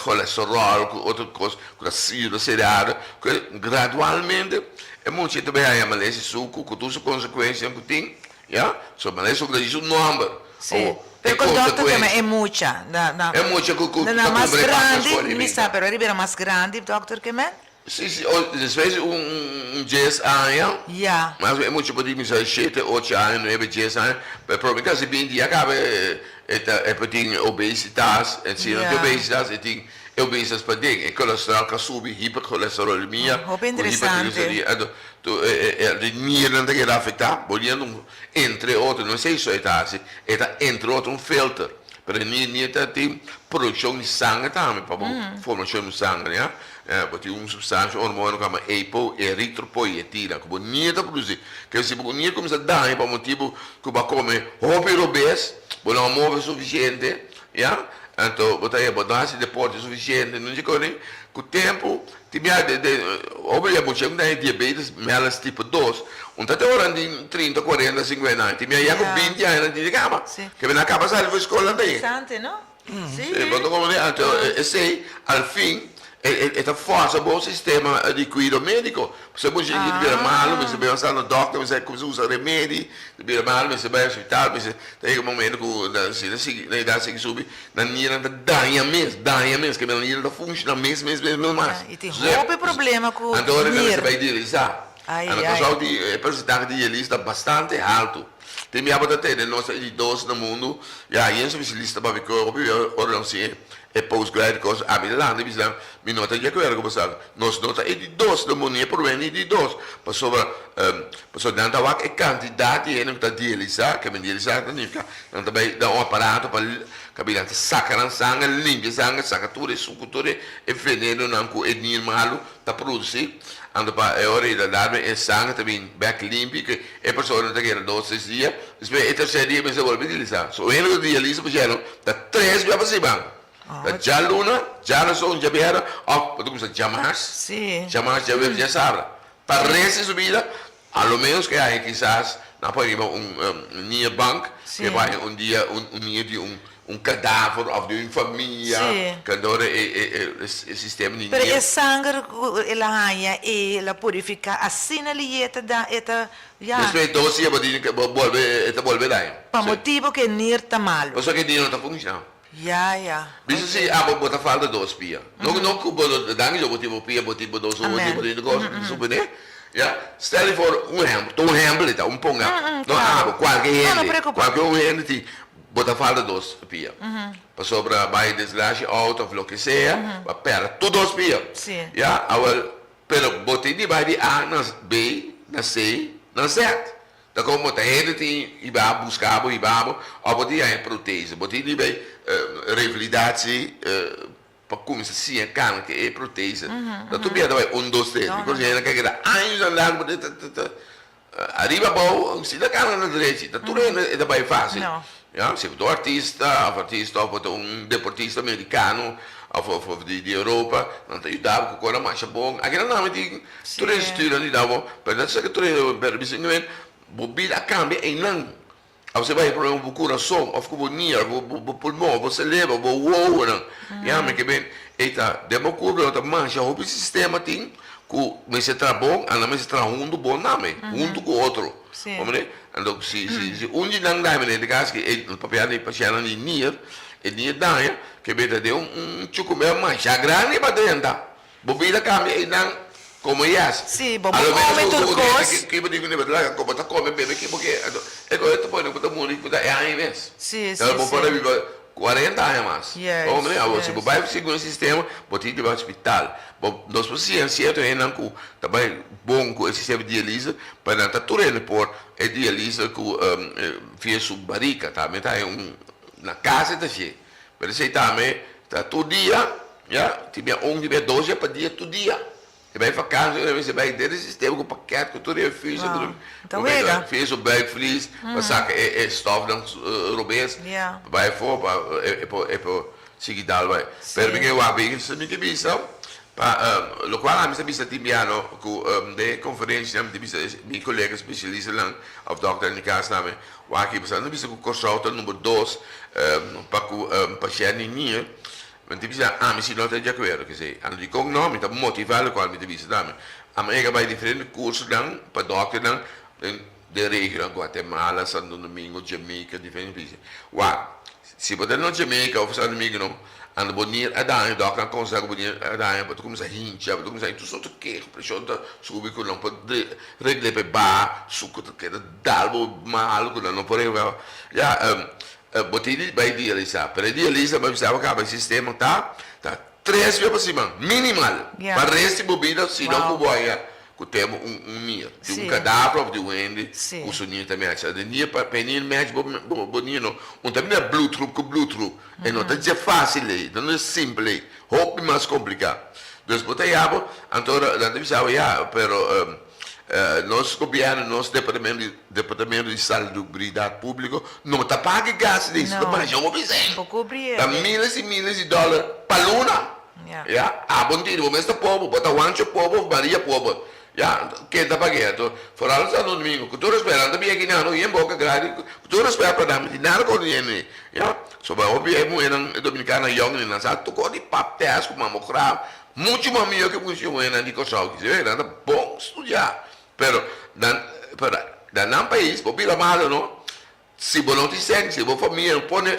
kolesterol ku otro kos ku ta yuda sera e ader, ku gradualmente E mucha ta bay haña malesa di suku ku tur su konsekuensianan ku tin, ya. So malesa di suku ta djis un nòmber. Sí, Awor, pero e ku dòkter ta konsekuensia. e mucha, na na E mucha ku ku na na ta mas kumpra e pakas grandi, for di mi bida. sa, pero e bira mas grandi dòkter ke men? Sí, sí, o despues di un un djes aña, Ya. mas e mucha por di mi sa shete, ocho aña, nuebe, djes aña, pero prome kasi binti ya kaba e ta e por tin obesitas, en si no tin Ya. obesitas e tin E obesas paden, e kolesterol ka subi, hiperkolesterolemia, Hopi ku interesante. hipertrigliseria, anto tu e e e niernan ta keda afektá, boliendo un entre otro, no esei so e ta hasi, e ta entre otro un filter, pero e nier nier ta tin produkshon di sanger tambe pa bo formashon di sanger ya, bo tin un supstansha, un hormona ku yama EPO, eritropoyetina, ku bo nier ta produsi, ke si bo nier kuminsá daña pa motibu ku bo a kome hopi robes, bo no a move sufisiente, Ya, anto bo ta haya bo no hasi deporte sufisiente, no dje koni ku tempu tin bia de de hopi bia mucha ku ta haya diabetes mellitus tipo dos, un ta te ora nan tin trinta, kuarenta, sinkuenta aña, tin bia ya ku binti aña nan tin di kaba, ke nan kaba sali for skol nan ta haya. Interesante, no? Si, bo ta komprende? Anto esei al fin e ta forsa bo sistema di kuido mediko. Pasobra bo shigi bira malu, mester bai wasa na dòkter, mester kuminsá usa remedi, bira malu, mester bai hospital, mester ta yega momento ku nan si nan sigui nan edat sigui subi, nan niernan ta daña mes, daña mes, ke nan niernan ta funshoná mes mes mes mes mas. I tin hopi problema ku Anto ora nan nier. mester bai dialisá. Ai, Anto ai. kòrsou di e persentahe di dialis ta bastante haltu. Tin bia bo ta tene nos ta e di dos na mundu, ya yen spesialista papia ku hopi bia ora nan siña e postgrad kos, ami ta lanta i bisa nan, mi no ta di akuerdo ku bo sa, nos no ta e di dos na mundu, ni e promé ni di dos, pasobra pasobra nan ta wak e kantidat di hende ku ta dialisá, ke men dialisá ta nifiká nan ta bai na un aparato pa kaminda nan ta saka nan sanger, limpia sanger, saka tur e suku, tur e venenonan ku e nier malu ta produci, anto pa e ora ei ta darme e sanger ta bin bek limpi ke e persona ta keda dos tres dia, despues e tercer dia mester bolbe dialisa. So hende ku ta dialisa por shero ta tres bia pa siman, ta djaluna, djarason, djabièrnè òf bo ta kuminsá djamars, djamars, djaweps, djasabra pa rest di su bida. A lo menos ke haña kisas nan por riba un niña bank ke por haña un dia un niña di un un kadaver of di un famia kandor e e e sistema di niña. Pero e sanger ku el a haña e el a purifiká asina liye ta da e ta ya. Despues dos dia bo tin ke bo bolbe e ta bolbe daña. Pa motibu ku e nir ta malu. Pasobra ku e nir no ta funshoná. Ya, ya. Bisa si abo bo ta falta dos pia. No no ku bo no danki Dios bo tin bo pia, bo tin bo dos ojo, bo tin bo tin kos, bo tin supone. Ya, stel di for un ehempel, ta un ehempel e ta, un ponga. No abo, kualke hende, kualke un hende tin, bo ta falta dos pia. Pasobra bai desgracia outo of loke sea, bo a pèrdè tur dos pia. Ya, awel, pero bo tin di bai di A na B, na C, na Z. Ta como ta hende tin hiba busca bo hiba bo of bo tin haña protese bo tin di bay revalidatie pa cuminsa siña cana cu e protese ta tur bia ta bay un dos tres because hende ka keda años largo ta ta ta ariba abao si ta cana na derechi ta tur hende e ta bay facil ya si bo ta un artista of artista of bo ta un deportista americano of of di Europa nan ta yuda bo cu cona masha bon aki nan tambe tin Tur e studinan di dabo, pero nan sa ke tur e pero bisa nan bo bida a kambia einan. Abo se bai problema ku bo kurason òf ku bo nier òf ku bo pulmon òf bo selebro òf bo wowonan. Ya mi ke ben ei ta den bo kurpo ta masha hopi sistema tin ku mester traha bon a nan mester traha huntu bon tambe, huntu ku otro. Comprende? Anto si si si un di nan daña manera di kas ke e papia di pashentenan di nier, e nier daña ke beta den un chukumbe masha grandi pa drenta. Bo bida kambia einan. Como yes. Sí, bo por come tur cos. Ki bo di cu bo ta laga como ta come bebe ki bo ke. Anto e cosa ta pone cu bo ta muri cu ta e aña mes. Sí, sí, Bo sí. por a biba cuarenta aña mas. Yes, Bo comprende? Awor si bo yes. bai segun e sistema bo tin di bai hospital. Bo nos por siña cierto hendenan cu ta bai bon cu e sistema di dialise pa nan ta tur hende por e dialise cu via su barica tambe ta hay un na cas e ta hacié. Pero esey tambe ta tur dia, ya, tin bia un, tin bia dos dia pa dia tur dia. E bai vakantie una vez e bai den e sistema ku paket ku tur e infusie ku Wow. Ta wega. via su buikvlies pa saka e e stofnan robes Ja. pa bai afó pa e por e por sigui dal bai. Pero mi Sí. ke wak bin mi ke bisa pa lokual ami sa bisa tin biano ku den e konferensianan mi ta bisa mi kolega spesialistanan òf dòkternan di kas tambe wak aki pasobra nan ta bisa ku Kòrsou ta number dos pa ku pashènt di niño. Mi ta bisa, Ami si no ta di akuerdo ku esei. Anto dikon no? Mi ta motivá lokual mi ta bisa tambe. Ami a yega bai diferente kursonan pa dòkternan den den regionan Guatemala, Santo Domingo, Jamaica, diferente pais. Wak, si bo ta na Jamaica òf Santo Domingo no, anto bo nir a daño, dòkternan a konsehá ku bo nir a daño, bo ta kuminsá hincha, bo ta kuminsá tur sorto keho, preshon ta subi ku nan por regl'é pa e baha, suku ta keda dal bo malu ku nan no por reglá. Ya, Bo tin di bai dialisa, pero e dialisa bo a bisa bo caba e sistema ta ta tres bia pa siman, minimal, Ya. pa rest di bo bida si no Wow. cu bo haya cu temo un un nier, di un Sí. cadaver of di un hende Sí. cu su nier ta match. De nier pa pa e nier match bo bo bo nier no un ta bira bloedgroep cu bloedgroep, e no ta dje facil ey, no ta simpel ey, hopi mas complica. Dus bo ta haya bo, anto nan ta bisa bo ya, pero. Nos gobierno, nos departamento di departamento di salubridad publico no ta paga e gasto di esei, ta masha hopi esei. Bo cubri Ta miles y miles di dollar pa luna. Ya, abo no tin, bo mes ta pober, bo ta Juancho pober of Maria pober. Ya, ken ta pag'e? Anto, foral Santo Domingo, cu tur respet, nan ta bia aki nan, yen boca grandi, cu tur respet pa nan, mi tin nada contra hende. Ya, soba hopi e muhernan dominicana yong, nan sa tur cos di pap test cu mamograf, Muchu mas mihó ke muchu muhénan di Kòrsou ki se nan ta bon studiá pero nan pero na nan pais bo bira malo no si bo no tin sèn si bo famia no pone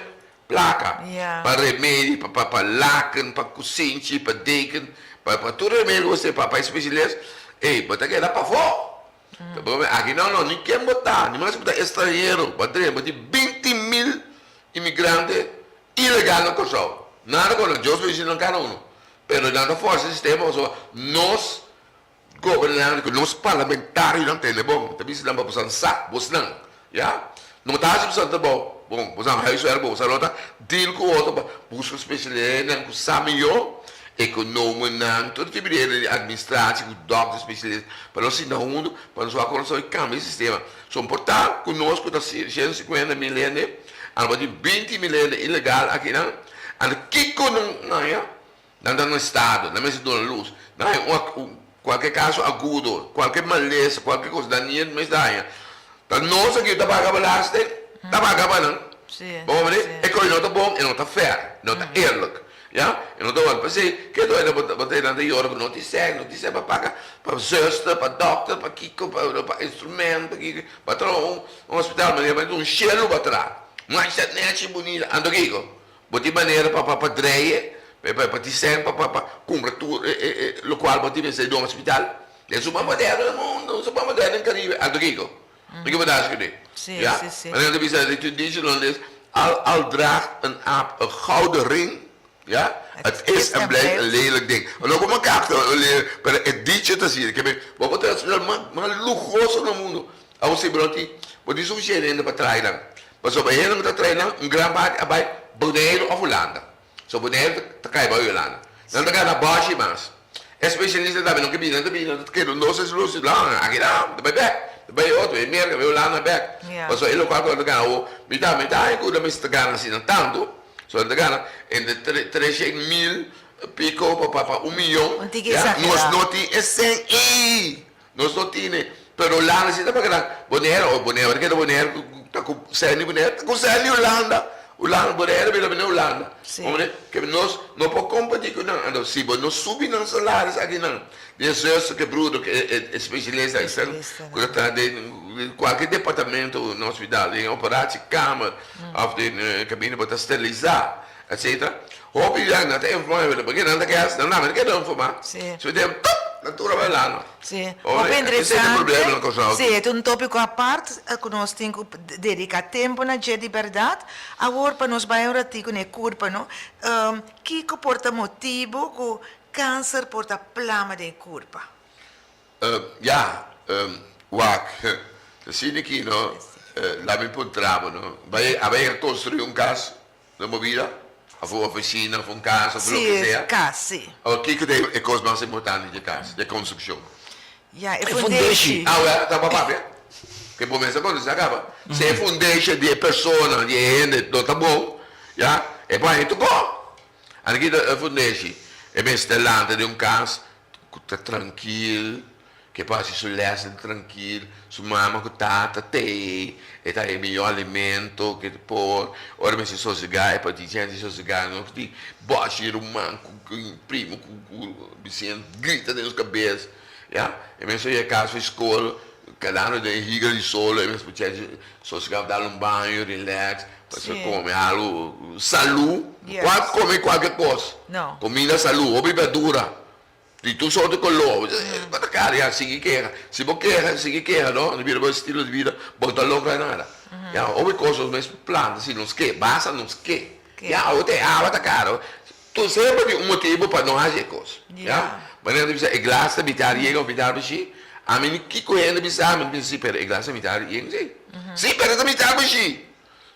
plaka pa remedi pa pa pa laken pa kusinchi pa deken pa pa tur remedi ku bo mester pa pa e spesialist ey bo ta keda pafó aki no no ni ken bo ta ni mas bo ta estranhero bo a drenta bo tin 20.000 imigrante Ilegal na Kòrsou. Nada kontra Dios bendisí nan kada uno. Pero nan ta forsa e sistema pasobra nos gobernante ku nos parlamentarionan tende bon. Mi ta bisa nan pa boso sa, bosnan, ya. No ta hasi boso trabou bon, boso huiswerk bon, boso no ta deal ku otro pa buska spesialistanan ku sa mihó, ekonomonan, tur tipo di hende di administratie ku dòkter spesialista pa nos sinta huntu pa nos wak kon nos ta kambia e sistema. So por ta ku nos ku ta 150.000 hende. Algo di 20.000 hende ilegal akinan, anto kiko nan haña? Nan ta na estado, nan mester duna lus. Nan haña un kualke kaso agudo, kualke malesa, kualke kos, nan nie mester haña. Ta nos aki ta paga belasting, ta paga pa nan. Bo comprende? E kos no ta bon, e no ta fair, no ta eerlijk. Ya, e no ta wòrdu. P'esei, ke dòi nan bo ta nan ta yora ku no tin sèn, no tin sèn pa paga pa zùster, pa dòkter, pa kiko, pa instrumènt, pa kiko. Bo traha un hospital manera pa un shelu bo traha. Masha nechi bunita. Anto kiko? Bo tin manera pa pa pa dreye, pa pa tin sèn pa pa pa kumpra tur e e e lokual bo tin mester di un hospital. E su mas moderno den mundo, su mas moderno den Karibe. Anto kiko? Kiko bo ta hasi kuné? Ya? Manera nan ta bisa den tur dicho holandes, al al draagt een aap een gouden ring, ya, het is en blijft een lelijk ding. No ku makak ta un lelijk, pero e dicho ta asina. Ke men, bo por traha hospital mas mas luhoso na mundo, awor si bo no tin, bo tin sufisiente hende pa traha nan. Pasobra e hende ku ta traha nan, un gran parti a bai Boneiru òf Hulanda. So Boneiru ta kai bai Hulanda. Nan ta gana bòshi mas. E spesialista tambe no ke bini, nan ta bini, nan ta keda un dos tres lus, nan aki nan, ta bai bèk, ta bai otro, e Merka, bai Hulanda bèk. Pasobra e lokual ku nan ta gana awor, mi ta, mi ta haña ku nan mester ta gana asina tantu, so nan ta gana entre 300.000 piko pa pa pa un miyon, ya, nos no tin e sèn ei, nos no tine, pero Hulanda si ta paga nan, Bonaire, oh Bonaire, ora keda Bonaire ta ku sèn di Bonaire, ta ku sèn di Hulanda, Hulanda, Bonaire bira bini Hulanda. Hombre, ke nos no por kompetí ku nan. Anto si bo no subi nan salaris aki nan, den zuster ke broeder ke e spesialista esnan ku ta traha den kualke departamento na hospital, den operatiekamer òf den kaminda bo ta sterilisá etsetera, hopi di nan ta informá, pasobra nan ta keda, nan tambe ta keda informá. So den, tup! Nan tur a bai lano. Sí, hopi interesante. Sí, e ta un tópiko apart ku nos tin ku dediká tempu na dje di bèrdat. Awor pa nos bai un ratiku na e kurpa no. Kiko por ta motibu ku kanser por ta plama den e kurpa? Ya, wak, asina aki no, laat mi puntra bo no, bai a bai a konstruí un kas Na bo bida, of un oficina, of un cas, of loke sea. Sí, cas, sí. Awor, kico ta e cos mas importante dje cas, dje construccion? Ya, e fundeshi. Awor, ta bo papia. Ke bo mester contesta caba. Si e fundeshi di e persona, di e hende no ta bon, ya, e por haña tocó. Anto ki ta e fundeshi? E mester lanta den un cas ku ta trankil, ke por hasi su lèsnan trankil, su mama ku tata t'ei, e ta e mihó alimento ke por, ora mester sosegá e por tin chèns di sosegá, no ku tin bòshi ruman ku primo ku bisiña grita den nos kabes, ya, e mester yega kas for skol kedando den e higra di solo e mester por chèns di sosegá, dal un baño, relax, pa kome algu salú, kome kualke kos, komida salú, hopi bèrdura. Di tur sorto color. Bo ta cara ya sigui keha. Si bo keha sigui keha no, di bira bo estilo di bida bo ta logra nada. Ya hopi cos nos mes planta si nos ke, basta nos ke. Ya awo ta e awa ta caro. Tur semper tin un motibo pa no haci e cos. Ya. Manera ta bisa e glas ta mitar yega of mitar bashí. Ami ni kico hende bisa mi ta bisa si pero e glas ta mitar yen si. Si pero ta mitar bashí.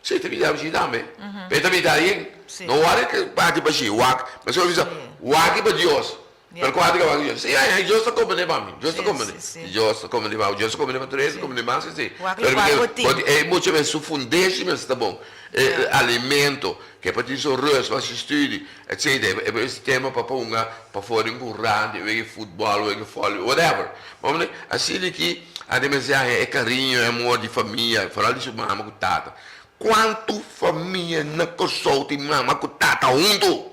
Si ta mitar bashí tambe. Pero ta mitar yen. No wak e parti bashí, wak. Pasobra mi bisa, wak pa Dios. Pero ku ati ka wak Dios? Si, ai, Dios ta komprendé pa mi. Dios ta komprendé. Dios ta komprendé pa bo. Dios ta komprendé pa tur hende, ta komprendé mas ke si. Pero mi ke, e mucha bes su fundeshi mester ta bon. E alimento, ke pa tin su rust pa su studi, etcetera. E por sistema pa ponga pafó den kurante, wega futbòl, wega vòlei, whatever. Bo mende, asina aki a den mester haña e kariño, e amor di famia, foral di su mama ku tata. Kuantu famia na Kòrsou tin mama ku tata huntu?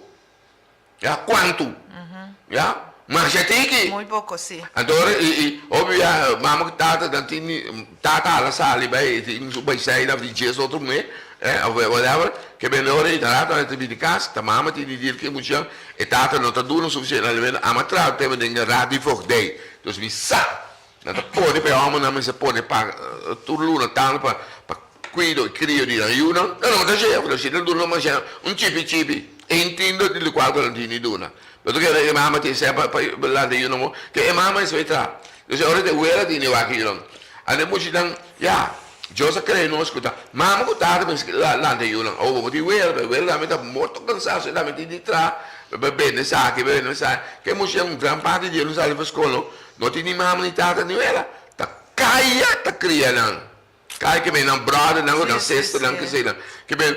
Ya, kuantu? Ya, masha tiki. Muy poko, si. Anto ora i i hopi bia mama ku tata nan tin tata hala sali bai tin su baisei of di djes otro muhé eh of whatever ke bende ora i ta rato nan ta bini kas ta mama tin di dir ke mucha e tata no ta duna sufisiente alimento ama traha tema den raad di voogdij dus mi sa Nan ta pone pa e hòmbernan mester pone pa tur luna tantu pa pa kuido i krio di nan yunan. Nan no ta shef, nan si ta duna masha un chipi chipi, e intindo di lokual ku nan tin di duna. Pero keda e mama tin sèn pa pa lanta e yunan bo, ke e mama esei traha. Entonces ora ta e wela tin di wak e yunan. Anda e muchanan, ya, Dios a krea nos ku ta mama ku tata mester lanta e yunan. Awor bo tin wela, pero e wela tambe ta morto kansansio, e tambe tin di traha pa bende esaki, pa bende esaki. Ke muchanan un gran parti di e no sali pa skol no. No tin ni mama ni tata ni wela. Ta kaya ta kria nan. Kaya ke men nan brothernan ku nan sisternan ke eseinan. Ke men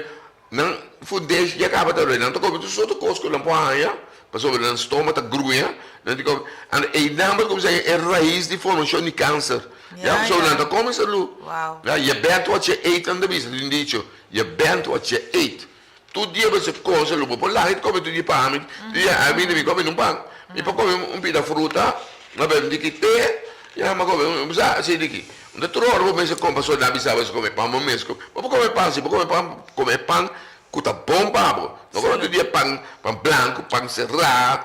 nan fundeshi ya kaba ta roi. Nan ta kome tur sorto kos ku nan por haña pasobra nan stoma ta gruña. Nan tin kome. Anto einan bo ta kuminsá haña e rais di formashon di kanser. Ya pasobra nan ta kome salú. Ya, je bent wat je eet nan ta bisa tin dicho. Je bent wat je eet. Tur dia bo kose lo bo por laga di kome tur dia pan ami dia ami mi kome un pan mi por kome un pida fruta mi a bebe un tiki te ya mi a kome un sa asi di ki un ta tur ora bo mester kome pasobra nan a bisa bo si kome pan bo mes kome bo por kome pan si bo kome pan kome pan ku ta bon pa bo no kome tur dia pan pan blanku pan sera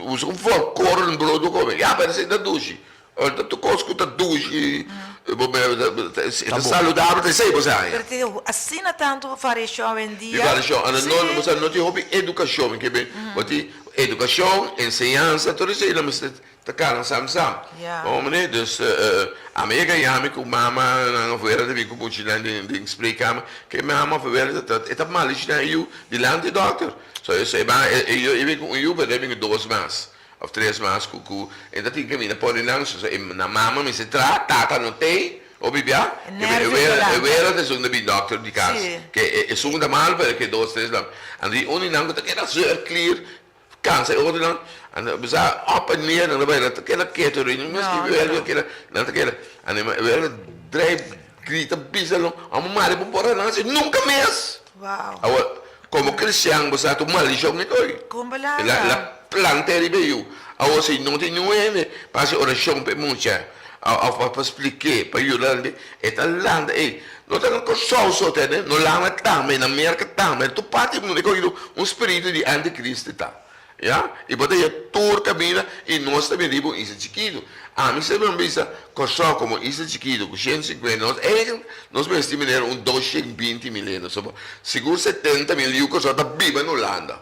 usa un volkoren brood bo kome ya pero esei ta dushi. Ora tur kos ku ta dushi, bo ta saludabel, ta esei bo sa haña. Pero tin asina tantu variashon awendia. Di variashon. Anto no, bo sa no tin hopi edukashon. Mi ke be, bo tin edukashon, enseñansa, tur esei lo mester ta kana sam sam. Bo mane? Dus ami a yega yami ku mama nan afuera ta bin ku muchanan den spreekkamer, ke mama afuera ta e ta malishoná e yu dilanti dòkter. So e ban e bin ku un yu pero e bin ku dos mas. Of tres mas ku ku e ta tin kaminda pone nan so e nan mama mester traha tata no tei hopi bia E nervio ta lanta. E wela ta esun ta bin dokter di kas ke esun ta mal pero ke dos tres nan anto e uni nan ku ta keda zeur klier kansa e otro nan anto bisa op en neer nan ta bai nan ta keda ketu rin mes ki wela ta keda nan ta keda anto e wela ta drei grita bisa lo amo mari bo por nan si nunka mes. Awor, komo kristian bo sa ku maldishon e koy. Kon El a planta e riba e yu. Awor si no tin niun hende pa hasi orashon pa e mucha òf pa splik'é, pa yuda nan, e ta lanta ei. No ta na Kòrsou so tende, no lanta tambe, na Merka tambe, na tur parti di mundu e koy un spiritu di antikristu ta. Ya, i bo ta hia tur kaminda i nos ta bini riba un isla chikitu. Ami semper a bisa Kòrsou komo isla chikitu ku 150, nos eigen nos mester tin manera un 220 mil hende, so sigur 70 mil yu Kòrsou ta biba na Hulanda.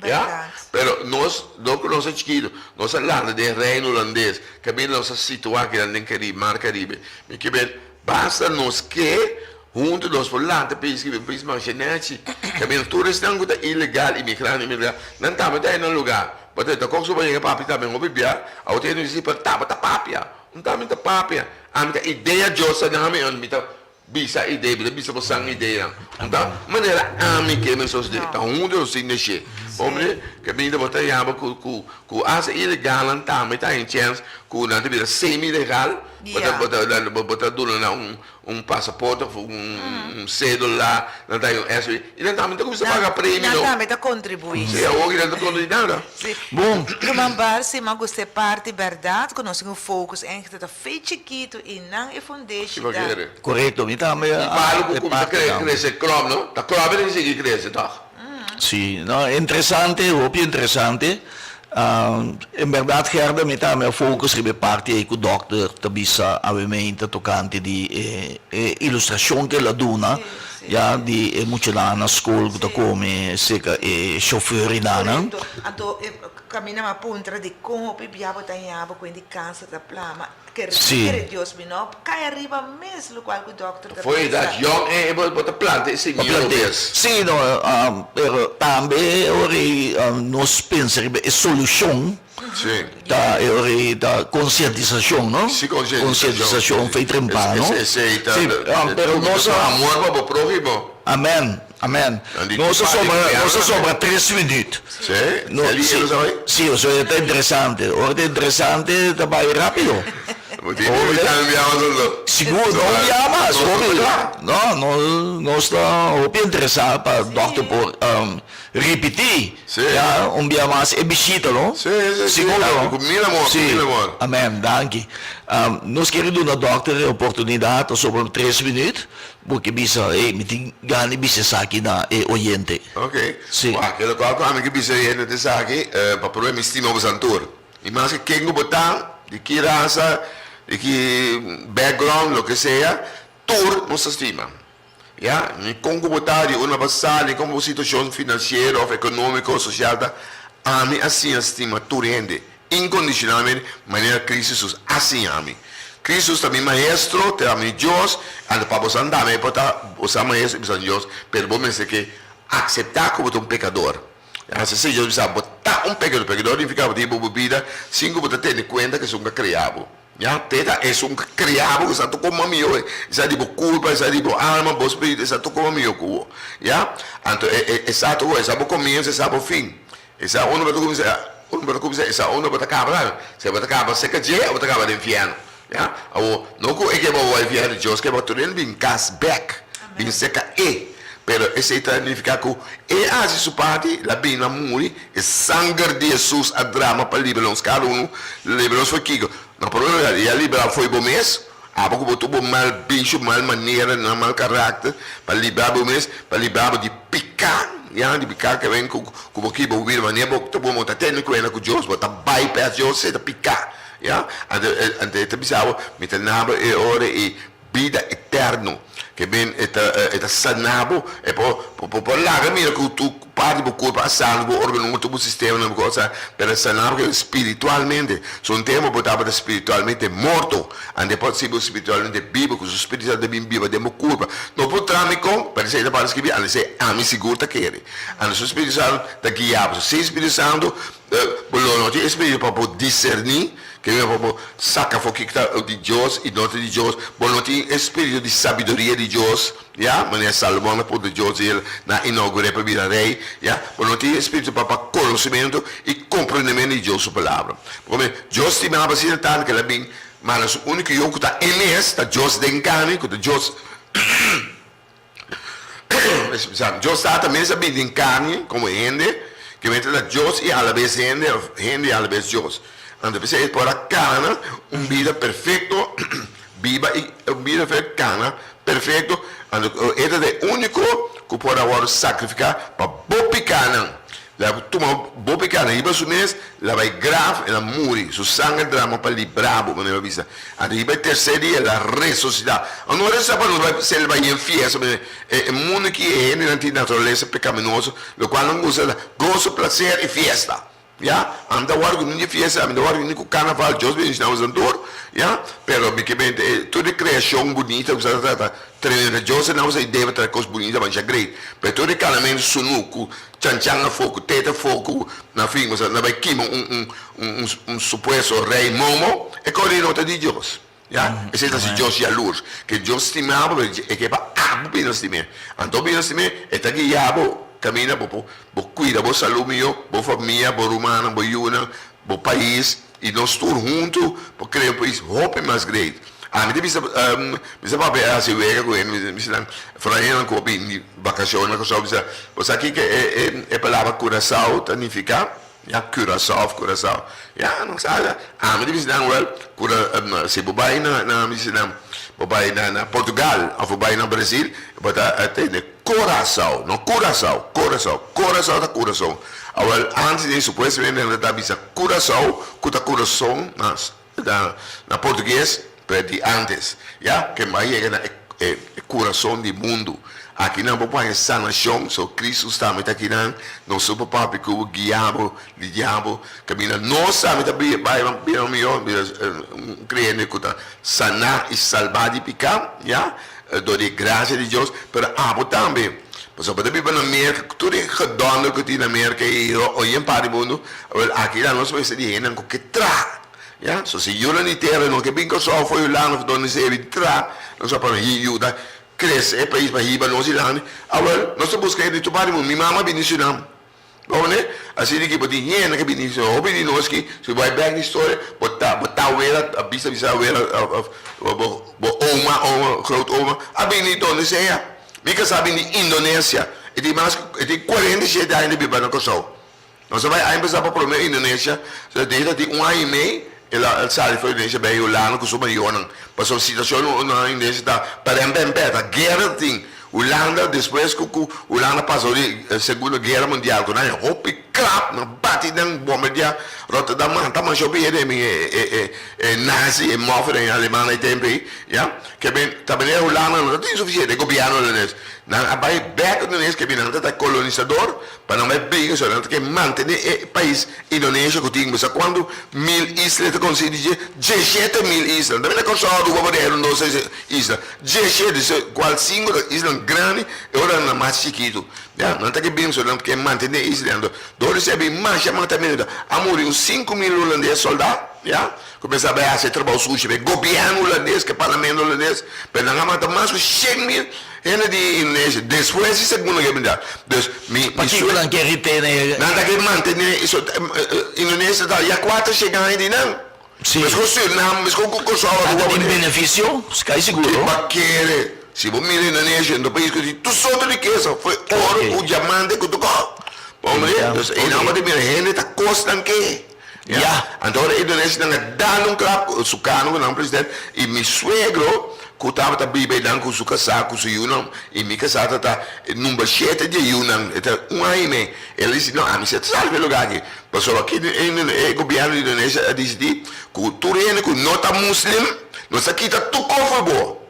Ya, pero nos dor ku nos ta chikitu, nos a landa den Reino Hulandes, kaminda nos a situá kinan den Karibe, Mar Karibe. Mi ke ber basta nos ke Huntu nos por lanta pais riba un pais masha nechi. Kaminda tur esnan ku ta ilegal, imigrante ilegal, nan tambe ta haya nan luga. Bo ta ta kok su yega papia tambe hopi bia, awo ta hende si pero tabata papia. Un tambe ta papia. Ami ta idea Dios a dami and mi ta bisa idea, mi ta bisa bo san ideanan. Un ta manera ami ke mi sosode. Ta huntu nos tin neshe. Hombre, kaminda bo ta yama ku ku ku hasta ilegalnan tambe ta haya chèns ku nan ta bira semi legal, bo ta bo ta bo ta duna nan un Un pasaporte of un cédula, nan ta hay un SW, y nan tambe ta cuminsa paga premio. Nan tambe ta contribui. Si, awor ki nan ta contribui nada. Si. Bon. Ruman Bar, si m'a gusta e parti berdad cu nos tin un focus echt ta fe chikito y nan e fundeshi ta. Corecto, mi tambe Un palo cu e cuminsa parti tambe. crece krom, no? Ta krom e ta sigui crece, toch? Si, no, interesante, hopi interesante. En berdad Gerda, mi tambe a focus riba e parti ei cu dokter ta bisa awemente tocante di e e ilustracion cu el a duna ya di e muchanan na scol cu ta come cerca e chauffeur y nanan. Correcto. Anto e caminda mi a puntra di con hopi bia bo ta haña bo cu hende cansa ta plama. Kere kere Dios mi no kai ariba mes locual cu dokter ta Foi bisa. edad yong e bo ta planta e semilla lo bes. Si no, pero tambe ora ei nos pensa riba e solucion ta e ora ei ta concientisacion no? Si concientisacion. Concientisacion fei trempa no? Esei ta Si, pero nos a. Amor pa bo prohimo. Amen, amen. Nos a sobra, nos a sobra tres minuut. Sí? No, Esei sí, lo sabi? sí, o sea, ta interesante. Ora ta interesante, ta bai rápido. Bo tin di invitá un biaha mas anto. Sigur, no un biaha mas, Nos hopi. ta No, no, nos ta hopi interesá pa dòkter por ripití, Sí. ya, un biaha mas e bishita, no? Sí, sí, sí. Sigur, no? Ku mil amor, ku Sí. mil amor. Amèn, danki. Nos kere duna dòkter e oportunidat, ta sobra tres minuut. Bo ke bisa, Ey, mi tin gana di bisa esaki na e oyente. Ok. Sí. Wak, e lokual ku ami ke bisa e hende ta esaki, pa promé mi stima bo santur. I maske ken ku bo ta, di ki rasa, di ki background, loke sea, tur nos ta stima. Ya, ni kon ku bo ta, di unda bo sa, ni kon bo situashon finansiero òf ekonómiko òf sosial ta, ami a siña stima tur hende. Incondicionalmente, manera Cristo Jesus a siña mi. Cristo Jesus ta mi Maestro, ta mi Dios, anto pa boso anda mi por ta boso Maestro y boso Dios, pero bo mester ke acepta cu bo ta un pecador. Hasta si Dios bisa bo ta un pecador, pecador significa bo ta hiba bo bida sin cu bo ta tene cuenta cu esun cu a crea bo. Ya, te ta esun cu a crea bo cu sa tocó mas miho, esa di bo culpa, esa di bo alma, bo spiritu, esa tocó mas miho cu bo. Ya, anto esa tocó, esa bo comienzo, esa bo fin. Esa unda bo ta kuminsá, unda bo ta kuminsá, esa unda bo ta kaba tambe. Si bo ta kaba serka dje o bo ta kaba den infierno. Ya. Awor, no ku e ke bo bai infierno, Dios ke bo tur hende bin kas bèk, bin serka E. Pero esei ta nifiká ku E a hasi su parti, el a bini, el a muri, e sanger di Hesus a drama pa libra nos kada unu. Libra nos for kiko? Na promé lugar, E a libra bo for bo mes, abo ku bo tur bo mal bisio, mal manera, nan mal karakter, pa libra bo mes, pa libra bo di piká, ya, di piká ke wen ku ku bo kiba bo bira manera bo ta bo ta tene kuenta ku Dios, bo ta bypass Dios, esei ta piká, ya. Anto anto e ta bisa bo, mi ta na bo e ora ei bida eterno, ke men e ta e ta sana bo, e por bo por laga mira ku tur parti di bo kurpa a sana, bo organonan, tur bo sistemanan, bo cosa, pero a sana bo spiritualmente. So un tempu bo tabata spiritualmente morto, anto e por hasi bo spiritualmente bibu, ku su Spiritu Santu ta bin biba den bo kurpa. No por traha mi kon, pero esei ta para skibi, anto esei ami sigur ta kere. Anto su Spiritu Santu ta guia bo. So sin Spiritu Santu, bo lo no tin e spiritu pa bo diserní, ke mi pa bo saka afó kiko ta di Dios i no ta di Dios. Bo no tin e spiritu di sabiduria di Dios, ya, manera Salomon a puntra Dios i el na inaugur'é pa bira rei, ya. Bo no tin e spiritu pa pa konosementu i komprendementu di Dios su palabra. Pasobra Dios stima bo asina tantu ke el a bin manda su úniko Yu ku ta e mes, ta Dios den karni, ku ta Dios. Dios Tata mes a bini den karni komo hende, ke mester ta Dios i alabes hende, òf hende i alabes Dios. Anto p'esei e por a kana un bida perfekto, biba i un bida perfekto, kana perfekto, anto e ta e úniko ku por a wòrdu sakrifiká pa bo pikánan. El a tuma bo pecado riba su mes, el a bai graf, el a muri, su sanger drama pa libra bo, manera a bisa. Anto riba e tercer dia el a resucita. A no resucita pa nos bai celebra yen fiesta, pasobra e mundo aki e hendenan tin naturalesa pecaminoso, locual nan gusta ta gozo, placer y fiesta. Ya, ami ta wòrdu ku ni di fiesta, ami ta wòrdu ni ku karnaval, Dios bendiciona boso tur, ya, pero mi ke mente e tur e creacion bunita ku sa ta trata tremendo, Dios a duna boso idea pa traha kos bunita masha great, pero tur e kanamentu sunu ku chanchan afó, ku teta afó, ku na fin boso ta bai kima un un un un supuesto rey momo, e kos ei no ta di Dios. Ya, esei ta si Dios yalurs, ke Dios stima bo, pero e ke pa abo bira stim'é. Anto bira stim'é, e ta guia bo kaminda bo por bo kuida bo salú mihó, bo famia, bo rumannan, bo yunan, bo pais, i nos tur huntu por krea un pais hopi mas great. Ami ta bisa, mi sa papia hasi wega ku hende, mi bisa nan, foral hendenan ku a bini di vakashon na Kòrsou, mi bisa, bo sa kiko e palabra Curaçao ta nifiká? Ya Curaçao of Curaçao. Ya no sa ya. Ami ta bisa nan wel cura si bo bai na na mi bisa nan bo bai na na Portugal of bo bai na Brasil bo ta tende Coraçao no Curaçao Coraçao Coraçao ta curason awel antes di supuestamente nan ta bisa Curaçao cu ta curason na na na portugues pero di antes ya ke bo a yega na e curason di mundu aki nan bo por haña sanacion so Cristo tambe ta aki nan nos su por papia cu bo guia bo lidia bo caminda nos tambe ta bai bira miho bira un creyente cu ta sana y salba di pica ya dor di e gracia di Dios pero abo tambe pasobra bo ta biba na Merca cu tur e gedonder cu tin na Merca y oye en parti di mundu awel aki nan nos mester di hendenan cu ke traha. Ya, so si yunan di tera no ke bin Kòrsou for Hulanda of donde sea bin tra nos a pa yuda krese e pais pa hiba nos dilanti, awel nos ta buska hende di tur parti di mundu. Mi mama a bini Surinam, bo mane? Asina ki bo tin hende ke bini Surinam, hopi di nos ki si bo bai bek di historia bo ta bo tawela a bisa bisa awela of bo bo oma oma grootoma a bini donde sea. Mi kasá a bini di Indonesia, e tin mas e tin 47 aña ta biba na Kòrsou. Nos a bai a empezá pa promé Indonesia, so e ta tin un aña i mei el a sali for Indonesia bai Hulanda ku su mayornan, pasobra situashon na Indonesia ta parèmpèmpè, ta guera ta tin. Hulanda despues ku ku Hulanda pasa di Segundo Guera Mundial ku nan e hopi klap, nan bati nan bombardiá Rotterdam, mata masha hopi hende e e e nazi, e mòffernan e alemannan e tempu ei, ya. Ke men ta manera Hulanda no ta tin sufisiente, e gobièrnu hulandes nan a bai bèk Indonesia ke nan ta ta kolonisador, Pa nan bai bringa so nan ta ke mantene e pais Indonesia ku tin bisa kuantu mil isla e ta konsigi di dje, djeshete mil isla. Tambe na Kòrsou, Aruba, Boneiru un dos tres isla. Djeshete, so kual sinku ta islanan grandi e otronan ta mas chikitu. Ya, nan ta ke bringa so nan ke mantene e isla. Anto dor di esei bin masha matamentu. A muri un 5000 hulandes sòldá, ya, ku pensa bai hasi e trabou sushi pa e gobièrnu hulandes, ku e parlamento hulandes, pero nan a mata mas ku 100.000. Hende di Indonesia despues di Segundo Guerra Mundial. Dus mi mi Pakiko nan ke retene? Nan ta ke mantene eso Indonesia ta ya kuater shen aña di nan. Si. Meskos Surinam, meskos ku Kòrsou, Nan Aruba, ta tin Boneiru. benefisio, kai siguro. Ke pa kere. Si bo mira Indonesia, un pais ku tin tur sorto rikesa, for oro ku diamante ku tur kos. Bo mira? Dus einan bo ta mira hende ta kosnan ke. Ya. Anto ora Indonesianan a dal un klap ku Sukarno ku nan president i mi suegro ku tabata biba einan ku su kasá ku su yunan i mi kasá ta ta number shete di e yunan e ta un aña i mei el a disi no ami si a salba e lugar aki pasobra aki e gobierno di Indonesia a disidí ku tur hende ku no ta muslim nos a kita tur kos for bo.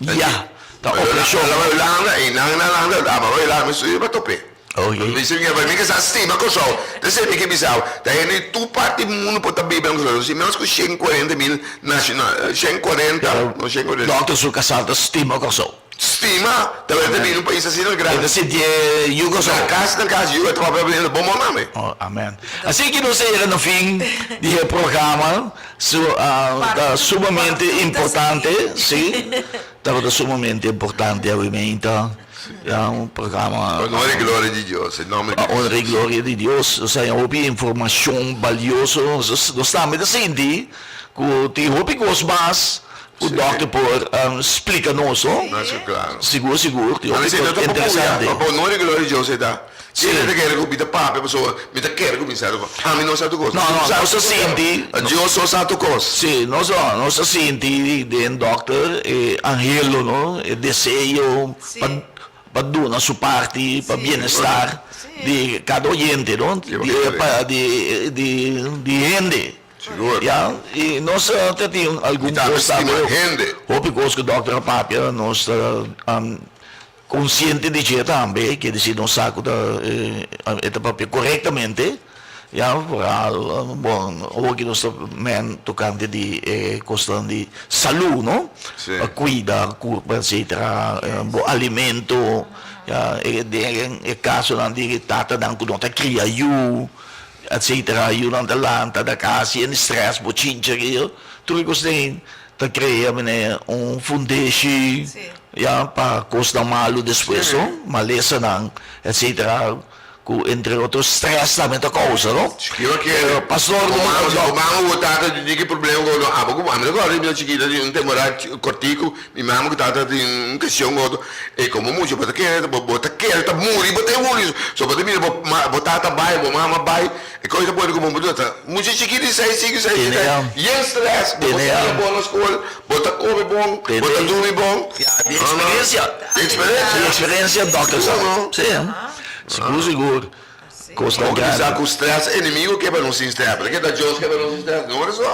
Ya, ta opreshon. Nan bai Hulanda i nan na Hulanda aba bai Hulanda mi studia pa top'é. Mi si mi ke sa stima Kòrsou. Ta esei mi ke bisa bo. Ta hende di tur parti di mundu por ta biba na Kòrsou. Nos tin ménos ku 140 mil nashonal, 140, no 140. Dòkter su kasá ta stima Kòrsou. Stima? Ta bai ta bini un pais asina grandi. E ta sintié yu Kòrsou. Na kas, na kas yu e ta papia bini bon bon mami. Oh, amen. Así ki nos a yega na fin di e programa. Su ta sumamente importante, si, tabata sumamente importante awimenta, ya un programa. Honor y gloria di Dios, en nomber di Pa honor y gloria di Dios, nos haña hopi informacion balioso, nos tambe ta sinti cu tin hopi cos mas cu dokter por splica nos, no? Mas cu claro. Sigur, sigur, tin hopi cos interesante. Pa honor y gloria di Dios e ta. Si mi ta kere ku mi ta papia pasobra mi ta kere ku mi sa tur kos. Ami no sa tur kos. No, no, nos ta sinti. Dios so sa tur kos. Si, nos nos ta sinti den dòkter e anhelo, no, e deseo pa. pa duna su parti pa bienestar di kada oyente no di di di di hende ya y nos ta tin algun kos tambe hopi kos ku dòkter a papia nos ta konsiente di dje tambe kier disi nos sa ku ta e ta papia korektamente ya vooral bon awoki nos ta men tokante di e kosnan di salu no pa kuida kurpa etcetera bo alimento ya den e kasonan di tatanan ku no ta kria yu etcetera yunan ta lanta ta kasi en stress bochincha tur e kosnan ta krea mene un fundeshi ya pa kosnan malu despues no malesanan etcetera Ku entre otro stress tambe ta kousa no. Yo kere Pastor Bo mama bo mama ku tata di ki problema ku no abo ku ami ta kòrda di mi chikito di un temporada kòrtiku mi mama ku tata tin un kestion ku otro e komo mucha bo ta kere bo bo ta kere ta muri bo ta e muri so bo ta mira bo bo tata bai bo mama bai e kos ta pone ku bo ta mucha chikito di seis sinku seis siete aña yen stress bo por siña bon na skol bo ta kome bon bo ta durmi bon Di eksperensia di eksperensia di eksperensia dòkter sa si. Sigur sigur kosnan Bo grandi. bisa ku stress enemigo ke pa nos sin stress, pero ke ta Dios ke pa nos sin stress? No ora so.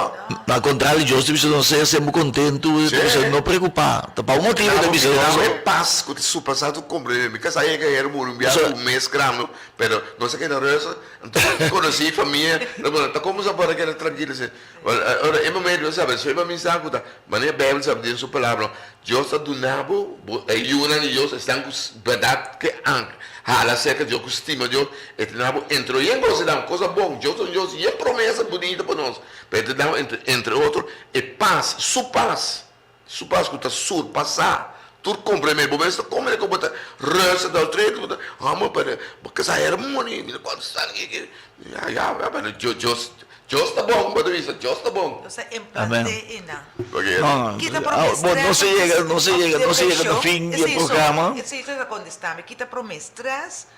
Na kontrario Dios ta bisa nos sea semper kontentu, e ta bisa no preokupá. Ta pa un motibu e ta bisa nos. Dabo e pas ku ta surpasá tur komprendé. Mi kasá yega hera muri un biaha un mes grando, pero nos a keda rùstig. Anto konosí famia, ta bon, ta komo sa por a keda trankil asina? Ora e momento bo sabe, so e pa mi sa ku ta manera Bijbel sa den su palabra, Dios ta duna bo, bo e yunan di Dios esnan ku bèrdat ke an hala serka Dios, ku stima Dios, e ta duna bo entre yen kosnan, kosa bon, Dios ta un Dios yen promesa bunita pa nos, pero e ta duna bo entre otro e pas, su pas. Su pas ku ta surpasá tur komprendé. Bo mes ta komprendé ku bo ta rèsta dal trek, bo ta hòmber pero bo ke sa hera moni, mi ta kontestá ki ki ya ya ya pero Dios Dios ta bon, bo ta bisa Dios ta bon. Nos a implant'é i nan. Porque No, Kita promé bo no strès se yega, no se yega, no se yega na òf fin di e depreshon, esei so, programa. esei so ta kontestá mi, kita promé strès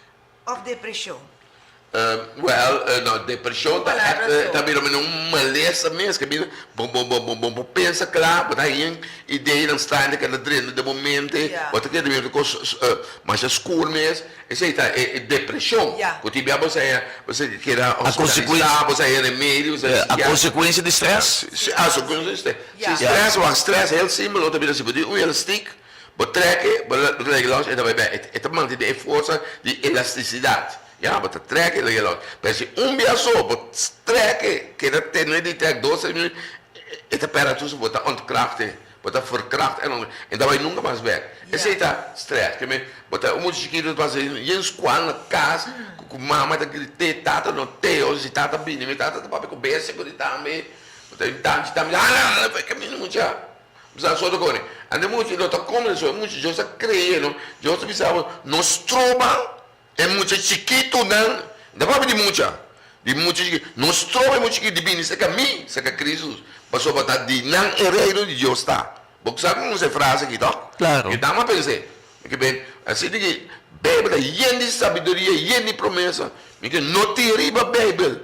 òf depreshon? Wel, no, depresion ta echt, ta bira mene un malesa mes, ke bira, bo, bo, bo, bo, bo pensa kla, bo ta haña ideanan straño ke ta drenta den bo mente, bo ta keda mira kos masha skur mes, esei ta e depresion, ku tin bia bo sa haña, bo sa keda hospitalisá, bo sa haña remedio, bo sa haña A konsekuensia di strès? Si, a konsekuensia di strès. Si strès, wak strès heel simpel, no ta bira si bo tin un elastiek, Bo trek e, bo lege los, e ta bai bek. E ta mantene e forsa di elastisidat. Ya, bo ta trek e lege los. Pero si un bia so bo trek e, keda tene di trek dos, tres minüt, e ta pèrdè tur su bo ta ontkracht e, bo ta verkracht e, e ta bai nunka mas bek. Esei ta strès. Ke men, bo ta un mucha chikitu ta pasa yen skual na kas, ku mama ta grit'é, tata no te, o si tata bini, mi tata ta papia ku bestia ku di tambe, bo ta un tanchi tambe, hala hala bai kaminda mucha. Bo sa soto kone. Ante mucha no ta come so e mucha Dios a cree no. Dios ta bisa bo no stroba e mucha chikitonan. No ta papia di mucha, di mucha chikito. No stroba e mucha chikito di bini serka mi, serka Kristus, pasobra ta di nan e reino di Dios ta. Bo sa kon e frase aki tok? Claro. Mi dama pens'é. Mi ke ben asina ki Bijbel ta yen di sabiduria, yen di promesa. Mi ke no tin riba Bijbel.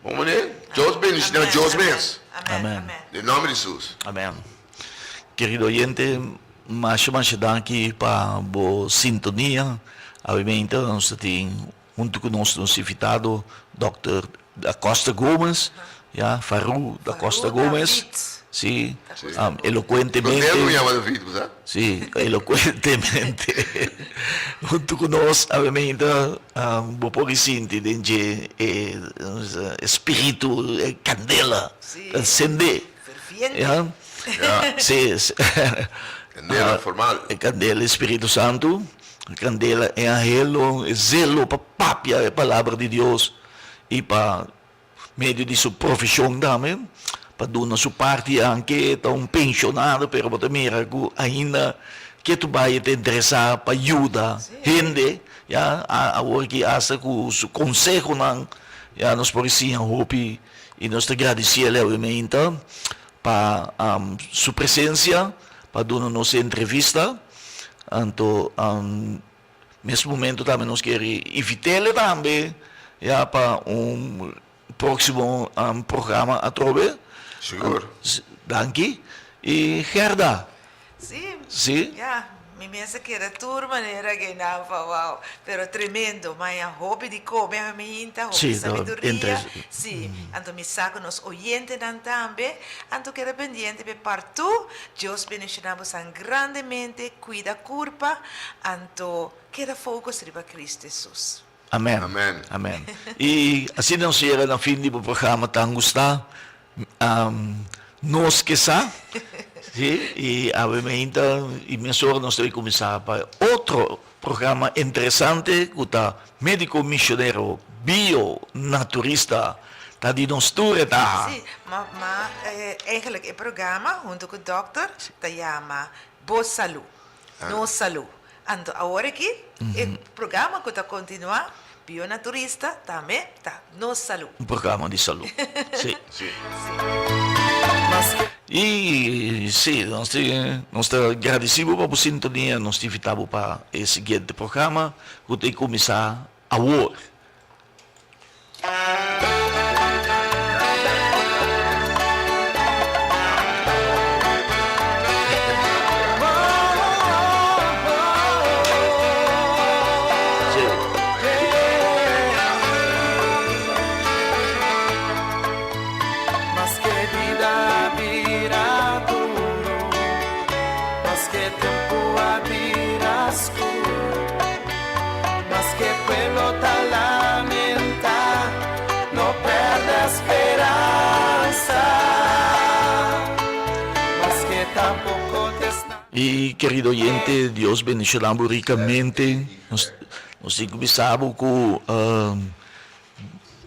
Bon manera, Dios bendiciona Dios mes. Amen. Den nomber di Jesus. Amen. Kerido oyente, masha masha danki pa bo sintonia. Awe nos ta tin hunto ku nos nos invitado Dòkter Da Costa Gomez, ya, Farru Da Costa Gomez. Si, elocuentemente. Contento mi yama David, bo sa? Si, elocuentemente. Hunto cu nos, obviamente, bo por sinti den dje e spiritu, e candela ta encende. Ferviente. Ya. Si. Candela formal. E candela e Spiritu Santo, e candela e anhelo, e zelo pa papia e palabra di Dios y pa Medio di su profesion tambe pa duna su parti anke e ta un pensionado pero bo ta mira ku ainda ketu bai e ta interesa pa yuda hende ya awor ki asta ku su konsehonan ya nos por siña hopi i nos ta gradisiel obviamente pa su presensia pa duna nos e entrevista anto. Mes momento tambe nos kier invitele tambe ya pa un proximo programa atrobe. Sigur. Danki. Y Gerda. Si. Si. Ya. Mi mes a keda tur manera genan pa wou, pero tremendo, maña hopi di come awe mi hinta, hopi Sí, no, sabiduria, interes. sí, anto mi sa cu nos oyentenan tambe, anto keda pendiente p'e partu, Dios bendiciona bosan grandemente, cuida curpa, anto keda focus riba Cristo Jesus. Amen. Amen. Amen. Y asina nos yega na fin di bo programa tan gusta. Nos ke sa, si, y awe meinta y mesora nos ta bay cuminsa pa otro programa interesante cu ta Medico Misionero Bio Naturista ta di nos tur e ta. Si, ma ma eigenlijk e programa hunto cu dokter ta yama Bo Salú, Nos Salú. Anto awor aki e programa cu ta continua Bionaturista tambe ta Nos Salú. Un programa di salú, si. Si. Y si, nos tin, nos ta gradeci bo pa bo sintonia, nos ta invita bo pa e siguiente programa cu ta cuminsa awor. Maske bida bira duro, maske tempu a bira skur. Maske pueblo ta lamentá, no pèrdè speransa. Maske ta poko t'esnan. Y kerido oyente, Dios bendiciona bo ricamente. Nos nos tin cu bisa bo cu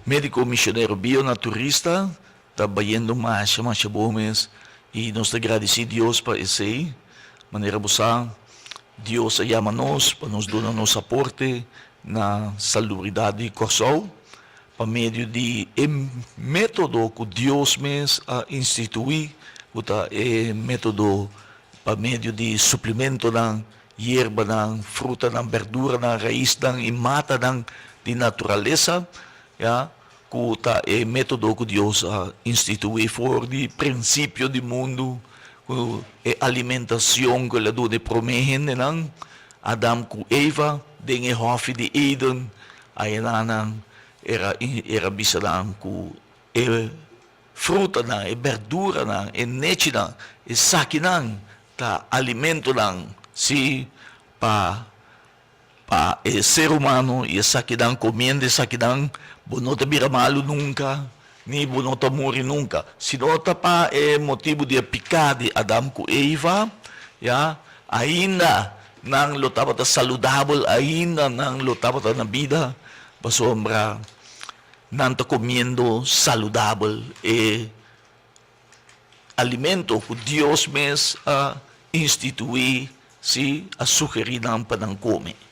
Medico Misionero Bionaturista Ta bayendo masha masha bon mes y nos ta gradici Dios pa esey. Manera bo sa, Dios a yama nos pa nos duna nos aporte na salubridad di Corsou pa medio di e metodo cu Dios mes a institui, cu ta e metodo pa medio di suplimentonan, yerbanan, frutanan, berduranan, raisnan y matanan di naturalesa, ya. Ku ta e método ku Dios a instituí for di prinsipio di mundu, ku e alimentashon ku el a duna e promé hendenan, Adam ku Eva, den e hòfi di Eden, ayanan era era bisa nan ku e frutanan, e bèrduranan, e nechinan, esakinan ta alimentonan, sí, pa Pa e ser humano y esakinan comiendo esakinan bo no ta bira malo nunca ni bo no ta muri nunca. Si no ta pa e motibo di e pica di Adam cu Eva, ya, ainda nan lo tabata saludabel, ainda nan lo tabata na bida pasobra nan ta comiendo saludabel e alimento ku Dios mes a instituí, sí, a sugerí nan pa nan kome.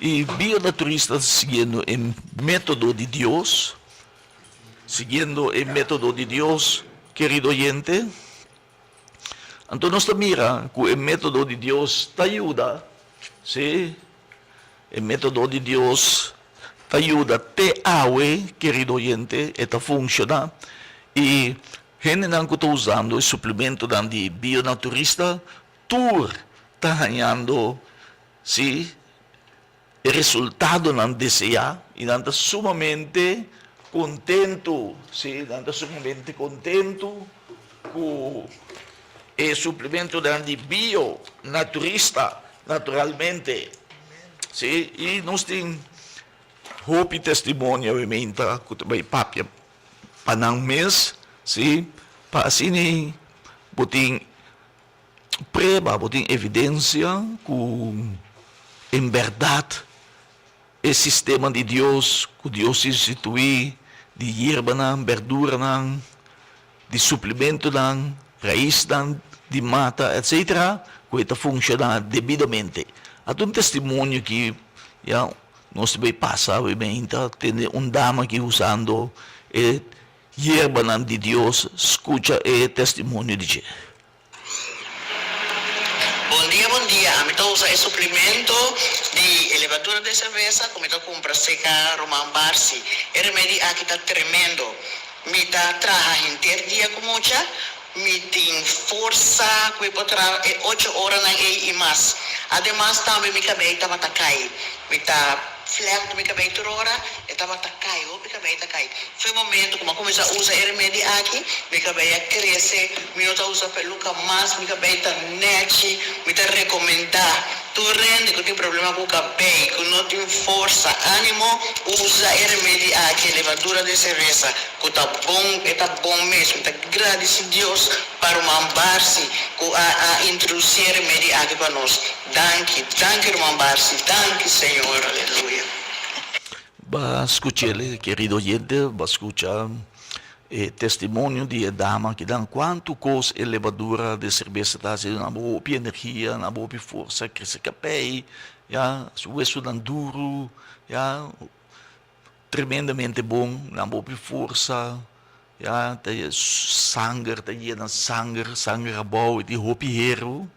I bia naturista ta siguiendo e método di Dios, siguiendo e método di Dios, kerido oyente. Anto nos ta mira ku e método di Dios ta yuda, sí, E método di Dios ta yuda te awe, kerido oyente, e ta funshoná. I hendenan ku ta usando e suplementonan di bionaturista tur ta hañando, sí, e resultadonan deseá i nan ta sumamente kontentu, sí, nan ta sumamente kontentu ku e suplementonan di bionaturista. Naturalmente, si, i nos tin hopi testimonio awe-meinta ku ta bai papia pa nan mes, si, pa asina bo tin prueba, bo tin evidensia ku en bèrdat e sistema di Dios ku Dios instituí di yerbanan, berduranan, di suplimentonan, raisnan di mata, etcetera, ku e ta funshoná debidamente. Ata un testimonio ki ya nos ta bai pasa awe meinta tende un dama ki usando e yerbanan di Dios skucha e testimonio di dje. Bon dia bon dia ami ta usa e suplimento di e levadura de cerveza ku mi ta kumpra seka Roman Barsi e remedi aki ta tremendo mi ta traha henter dia ku mucha mi tin forsa ku mi por traha e ocho oranan ei i mas. Ademas tambe mi kabei tabata kai. Mi ta vlègt mi kabei tur ora, e tabata kai, hopi kabei ta kai. Fu e momento ku mi a kuminsá usa e remedi aki, mi kabei a krese, mi no ta usa peluka mas, mi kabei ta nèchi. Mi ta rekomendá tur hende ku tin problema ku kabei, ku no tin forsa, ánimo, usa e remedi aki, levadura de cerveza, ku ta bon, e ta bon mes. Mi ta gradisí Dios pa ruman Barsi ku a a introdusí e remedi aki pa nos. Danki, danki ruman Barsi, danki Señor, aleluya. Ba skuch'el, kerido oyente, ba skucha e testimonio di e dama kidan kuantu kos e levadura di serbesa ta hasi, nan bo hopi energia, nan bo hopi forsa, krese kapei, ya, su wesunan duru, ya. Tremendamente bon, nan bo hopi forsa, ya, ta sanger ta yena sanger, sanger abou, e tin hopi heru,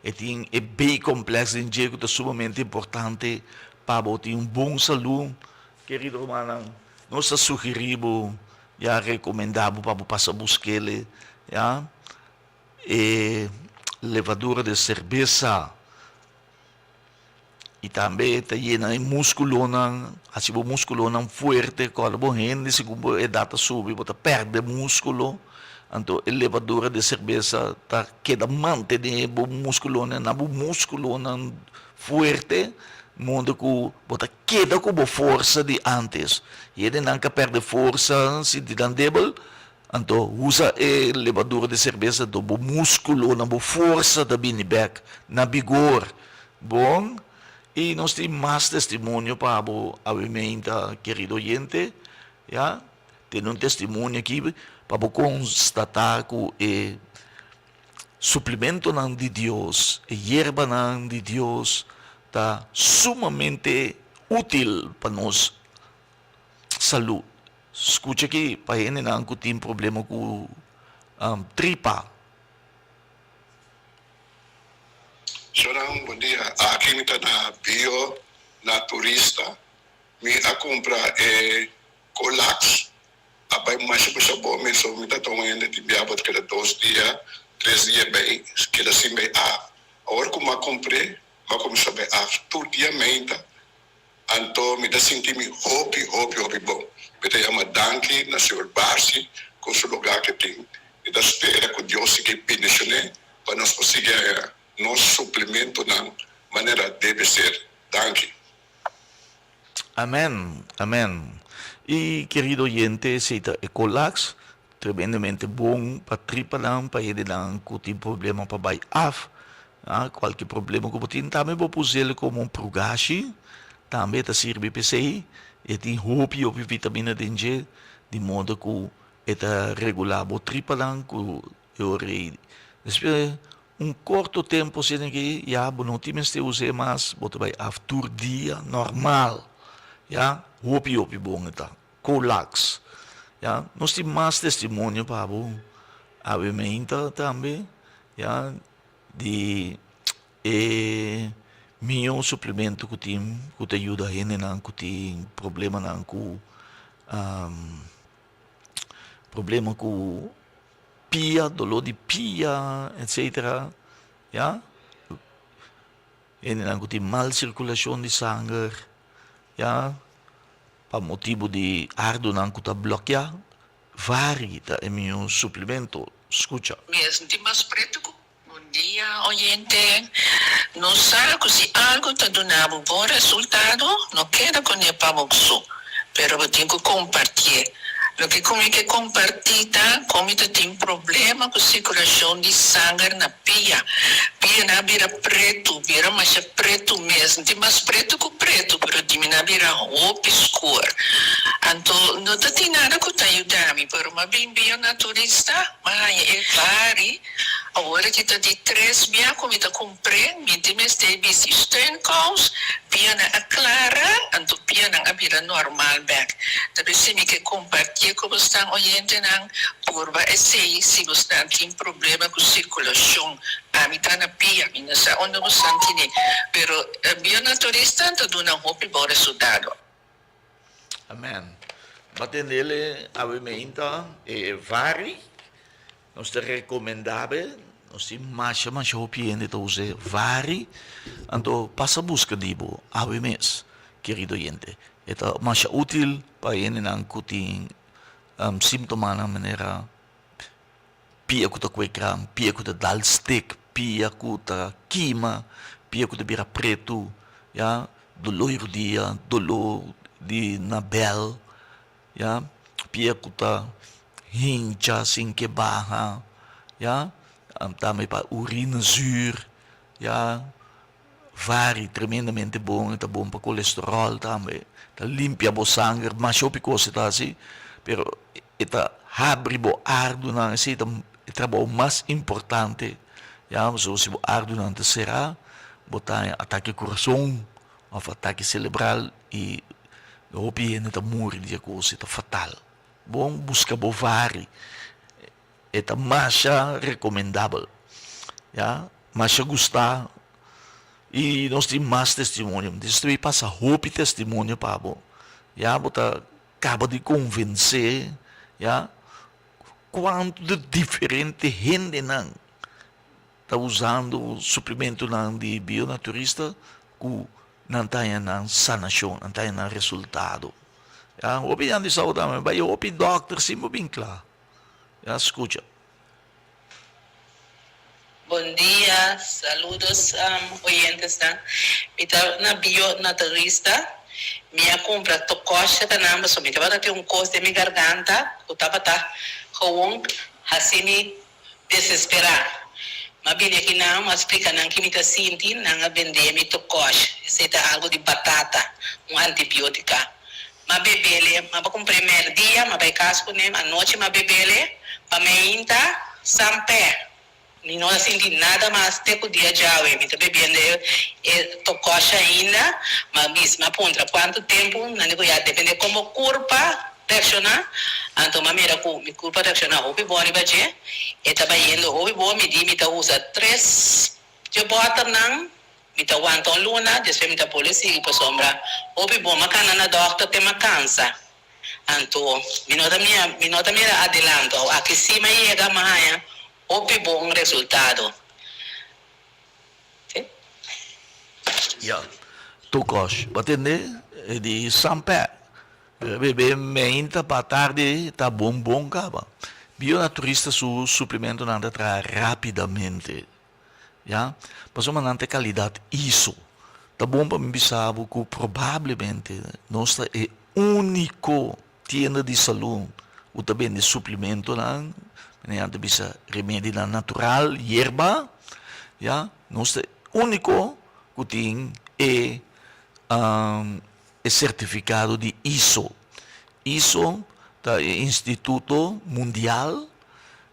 e tin e B-complex den dje ku ta sumamente importante pa bo tin un bon salú. Kerido rumannan, nos ta sugerí bo, ya, rekomendá bo pa bo pasa busk'el, ya, e levadura de serbesa. I tambe ta yena e muskulonan, hasi bo muskulonan fuerte, kòrda bo hende segun bo edat ta subi bo ta pèrdè muskulo, anto e levadura di serbesa ta keda mantené bo muskulonan na bo muskulonan fuerte, modo ku bo ta keda ku bo forsa di ántes. Hendenan ka pèrdè forsa sinti nan debel, Anto usa e levadura di serbesa anto bo muskulonan, bo forsa ta bini bek na bigor. Bon, i nos tin mas testimonio pa bo awe meinta, kerido oyente, ya. Tene un testimonio aki pa bo konstatá ku e suplimentonan di Dios, e yerbanan di Dios ta sumamente útil pa nos salú. Skucha aki pa hendenan ku tin problema ku tripa. Shornan bon dia, aki mi ta na Bio Naturista, mi a kumpra e Colax, a bai masha masha bon mi, so mi ta tuma hende tin bia bo ta keda dos dia, tres dia bai keda sin bai af, awor ku mi a kumpr'e mi a kuminsá bai af tur dia meinta. Anto mi ta sinti mi hopi, hopi, hopi bon. Mi ta yama danki na señor Barsi ku su lugá ke tin. Mi ta spera ku Dios sigui bendishon'é pa nos por sigui haña nos suplimentonan manera debe ser. Danki. Amen, amen. Y kerido oyente esey ta Ecolax, tremendamente bon pa tripanan, pa hendenan cu tin problema pa bay af, ah, cualke problema cu bo tin, tambe bo por us'el como un prugashi, tambe e ta sirbi p'esey, e tin hopi hopi vitamina den dje, di modo cu e ta regula bo tripanan cu e ora ey. Despues un corto tempo asina aki ya bo no tin mester us'e mas, bo ta bay af tur dia normal, ya, hopi hopi bon e ta. Colax. Ya, nos tin mas testimonio pa bo awe meinta tambe, ya, di e mihó suplemento ku tin ku ta yuda hendenan ku tin problemanan ku problema ku pia, doló di pia, etcetera, ya. Hendenan ku tin mal sirkulashon di sanger, ya. Pa motibu di ardunan ku ta blòkiá, vari ta e mihó suplemento. Skucha. Mi a sinti mas pretu ku. Bon dia oyente. Nos sa ku si algu ta duna bo bon resultado, no keda kuné pa bo so, pero bo tin ku kompartié. Loke ku mi ke kompartí ta kon mi ta tin problema ku sirkulashon di sanger na pia. Pia nan a bira pretu, bira masha pretu mes. N tin mas pretu ku pretu, pero di mi nan a bira hopi skur. Anto no ta tin nada ku ta yuda mi, pero m'a bin bionaturista, m'a haña e vari. Awor aki ta di tres bia ku mi ta kumpr'é, mi tin mester bisti steunkous, pianan a klara, anto pianan a bira normal bèk. Ta p'esei mi ke kompartié ku bosnan oyentenan, purba esei si bosnan tin problema ku sirkulashon. Ami ta na pia, mi no sa unda bosnan tine, pero bionaturista ta duna hopi bon resultado. Amen. Batendele awe meinta e vari. Nos ta recomendabel. Nos tin masha masha hopi hende ta usa e vari, anto pasa buska di bo awe mes, kerido oyente. E ta masha útil pa hendenan ku tin símtomanan manera pia ku ta kue kram, pia ku ta dal stek, pia ku ta kima, pia ku ta bira pretu, ya, doló di rudia, doló di na bèl. Ya, pia ku ta hincha sin ke baha, ya, tambe pa urina zuur, ya, vari tremendamente bon, e ta bon pa kolesterol tambe, ta limpia bo sanger, masha hopi kos e ta hasi, pero e ta habri bo ardunan, esei ta e trabou mas importante, ya, pasobra si bo ardunan ta será, bo ta haña atake kurason òf atake selebral i Hopi hende ta muri di e kos, e ta fatal. Bon buska bo vari, e ta masha rekomendabel, ya, masha gusta i nos tin mas testimonio. Mi ta bay pasa hopi testimonio pa bo, ya, bo ta kaba di konvensé, ya, kuantu di diferente hendenan ta usando suplementonan di bionaturista ku nan ta haña nan sanashon, nan ta haña nan resultado. Ya, hopi nan di sou tambe, bai hopi dòkter sin bo bin kla. Ya, skucha. Bon dia, saludos oyentesnan. Mi ta na Bio Naturista. Mi a kumpra tokòsha ta nan pasobra mi tabata tin un kos den mi garganta ku tabata gewoon hasi mi Desesperá. M'a bini aki nan, m'a splika nan ki mi ta sinti, nan a bende mi tokosh, esei ta algu di batata, un antibiotika. M'a bebele, m'a kumpr'é mèrdia, m'a bai kas kuné, anochi m'a bebele, pa meinta, san pè. Mi no a sinti nada mas te ku dia djawe. Mi ta bebiendo e e tokosh ainda, m'a bisa, m'a puntra kuantu tempu, nan di ku ya depende kon bo kurpa Reakshoná, anto m'a mira ku mi kurpa reakshoná hopi bon riba dje. E ta bayendo hopi bon, mi di mi ta usa tres dje bòternan, mi ta wanta un luna, despues mi ta bolbe sigui pasobra hopi bon. M'a kana na dòkter te m'a kansa. Anto mi no ta mira mi no ta mira adelanto. Awo aki si m'a yega m'a haña hopi bon resultado. Si. Ya, Tokosh, bo a tende e di Sampè. Bebe meinta pa tardi ta bon bon kaba. Bionaturista su suplementonan ta traha rapidamente, ya, pasobra nan ta kalidat iso. Ta bon pa mi bisa bo ku probablemente nos ta e úniko tienda di salú ku ta bende suplementonan, manera nan ta bisa remedinan natural, yerba, ya, nos ta e úniko ku tin e e sertifikado di iso. Iso ta e instituto mundial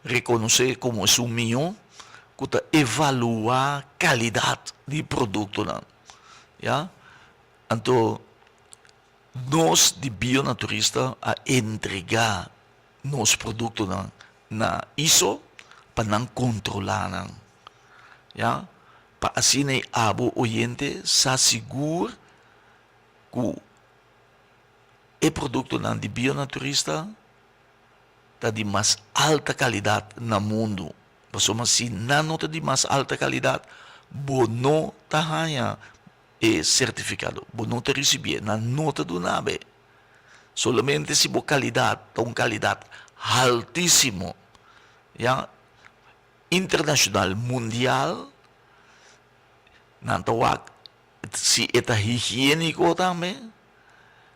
rekonosé komo esun mihó ku ta evaluá kalidat di produktonan. Ya. Anto nos di Bionaturista a entregá nos produktonan na iso pa nan kontrolá nan. Ya. Pa asina e abo oyente sa sigur ku e produktonan di Bionaturista ta di mas alta kalidat na mundu. Pasobra si nan no ta di mas alta kalidat, bo no ta haña e sertifikado, bo no ta risibié, nan no ta duna bo e. Solamente si bo kalidat ta un kalidat haltísimo, ya, internashonal, mundial, nan ta wak si e ta higiéniko tambe,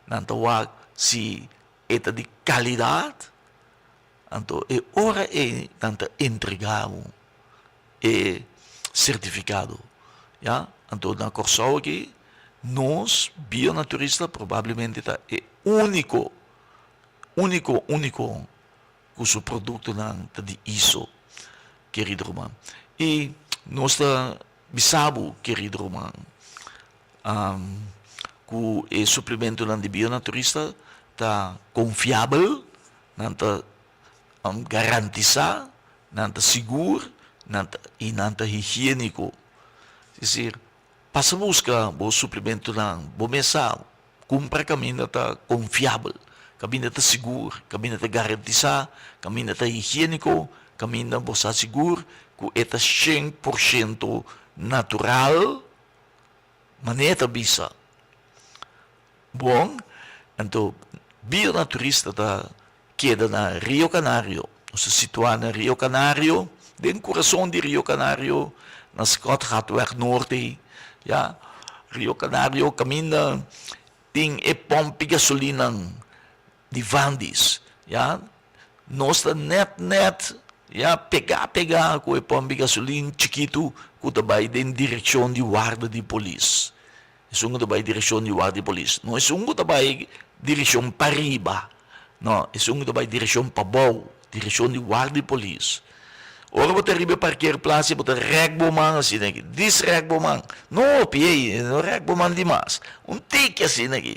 nan ta wak si e ta di kalidat, anto e ora ei nan ta entregá bo e sertifikado, ya. Anto na Kòrsou aki nos bionaturista probablemente ta e úniko, úniko, úniko ku su produktonan ta di iso, kerido ruman. I nos ta bisa bo, kerido ruman, ku e suplementonan di bionaturista ta konfiabel, nan ta garantisá, nan ta sigur, nan ta i nan ta higiéniko. Es desir, pasa buska bo suplementonan, bo mes sa Kumpra kaminda ta konfiabel, kaminda ta sigur, kaminda ta garantisá, kaminda ta higiéniko, kaminda bo sa sigur. ku e ta 100% natural, manera e ta bisa. Bon, anto Bionaturista ta keda na Rio Canario. Nos ta situá na Rio Canario, den kurason di Rio Canario, na Scotgatweg Noord ei, ya. Rio Canario kaminda tin e pòmp di gasolinanan di Vandis, ya. Nos ta nèt nèt, ya, pegá pegá ku e pòmp di gasolin chikitu ku ta bai den direkshon di warda di polis. Esun ku ta bai direkshon di warda di polis. No esun ku ta bai direkshon pariba, no, esun ku ta bai direkshon pabou, direkshon di warda di polis. Ora bo ta riba e parkeerplaats bo ta rèk bo man asina aki, dis rèk bo man. No hopi ei, no rèk bo man dimas. Un tiki asina aki.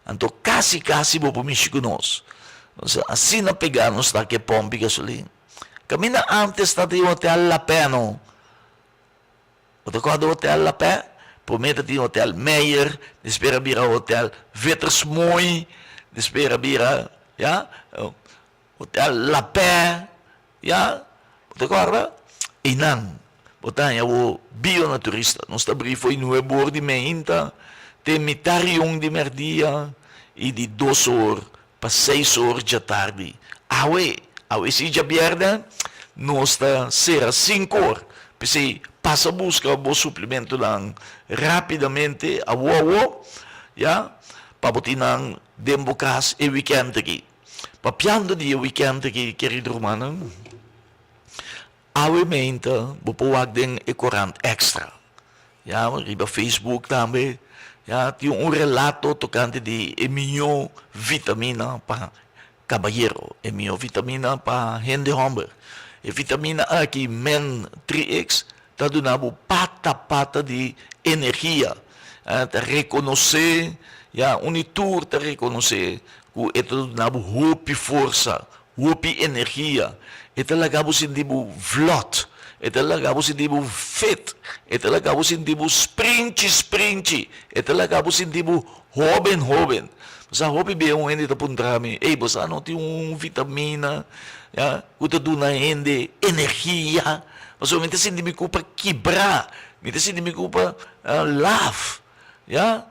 Anto kasi kasi bo por mishi ku nos. Nos asina pegá nos ta ku e pòmp di gasolin. Kaminda ántes ta tin hotel La Peno. Bo ta kòrda hotel La Pè? Promé ta tin hotel Meyer, despues a bira hotel Wittersmooi, despues a bira, ya, hotel La Pè, ya. Bo ta kòrda? Einan bo ta haña bo bionaturista. Nos ta bri fo'i nuebe or di meinta te mitar i un di mèrdia i di dos or pa seis or djatardi. Awe, awe si djabièrnè nos ta sera sinku or. P'esei pasa buska bo suplimentonan rápidamente awo awo, ya, pa bo tin nan den bo kas e wikènt aki. Papiando di e wikènt aki, kerido rumannan, awe meinta bo por wak den e korant Extra, ya, riba Facebook tambe, ya, tin un relato tokante di e mihó vitamina pa kabayero, e mihó vitamina pa hende hòmber. E vitamina aki, Men 3X, ta duna bo pata pata di energia, ta rekonosé, ya, un i tur ta rekonosé ku e ta duna bo hopi forsa, hopi energia, e ta laga bo sinti bo vlòt, e ta laga bo sinti bo fit, e ta laga bo sinti bo sprinchi sprinchi, e ta laga bo sinti bo hóben hóben. Bo sa hopi bia un hende ta puntra mi, ey bo sa no tin un vitamina, ya, ku ta duna hende energia? Pasobra mi ta sinti mi ku pa kibra, mi ta sinti mi ku pa laf, ya.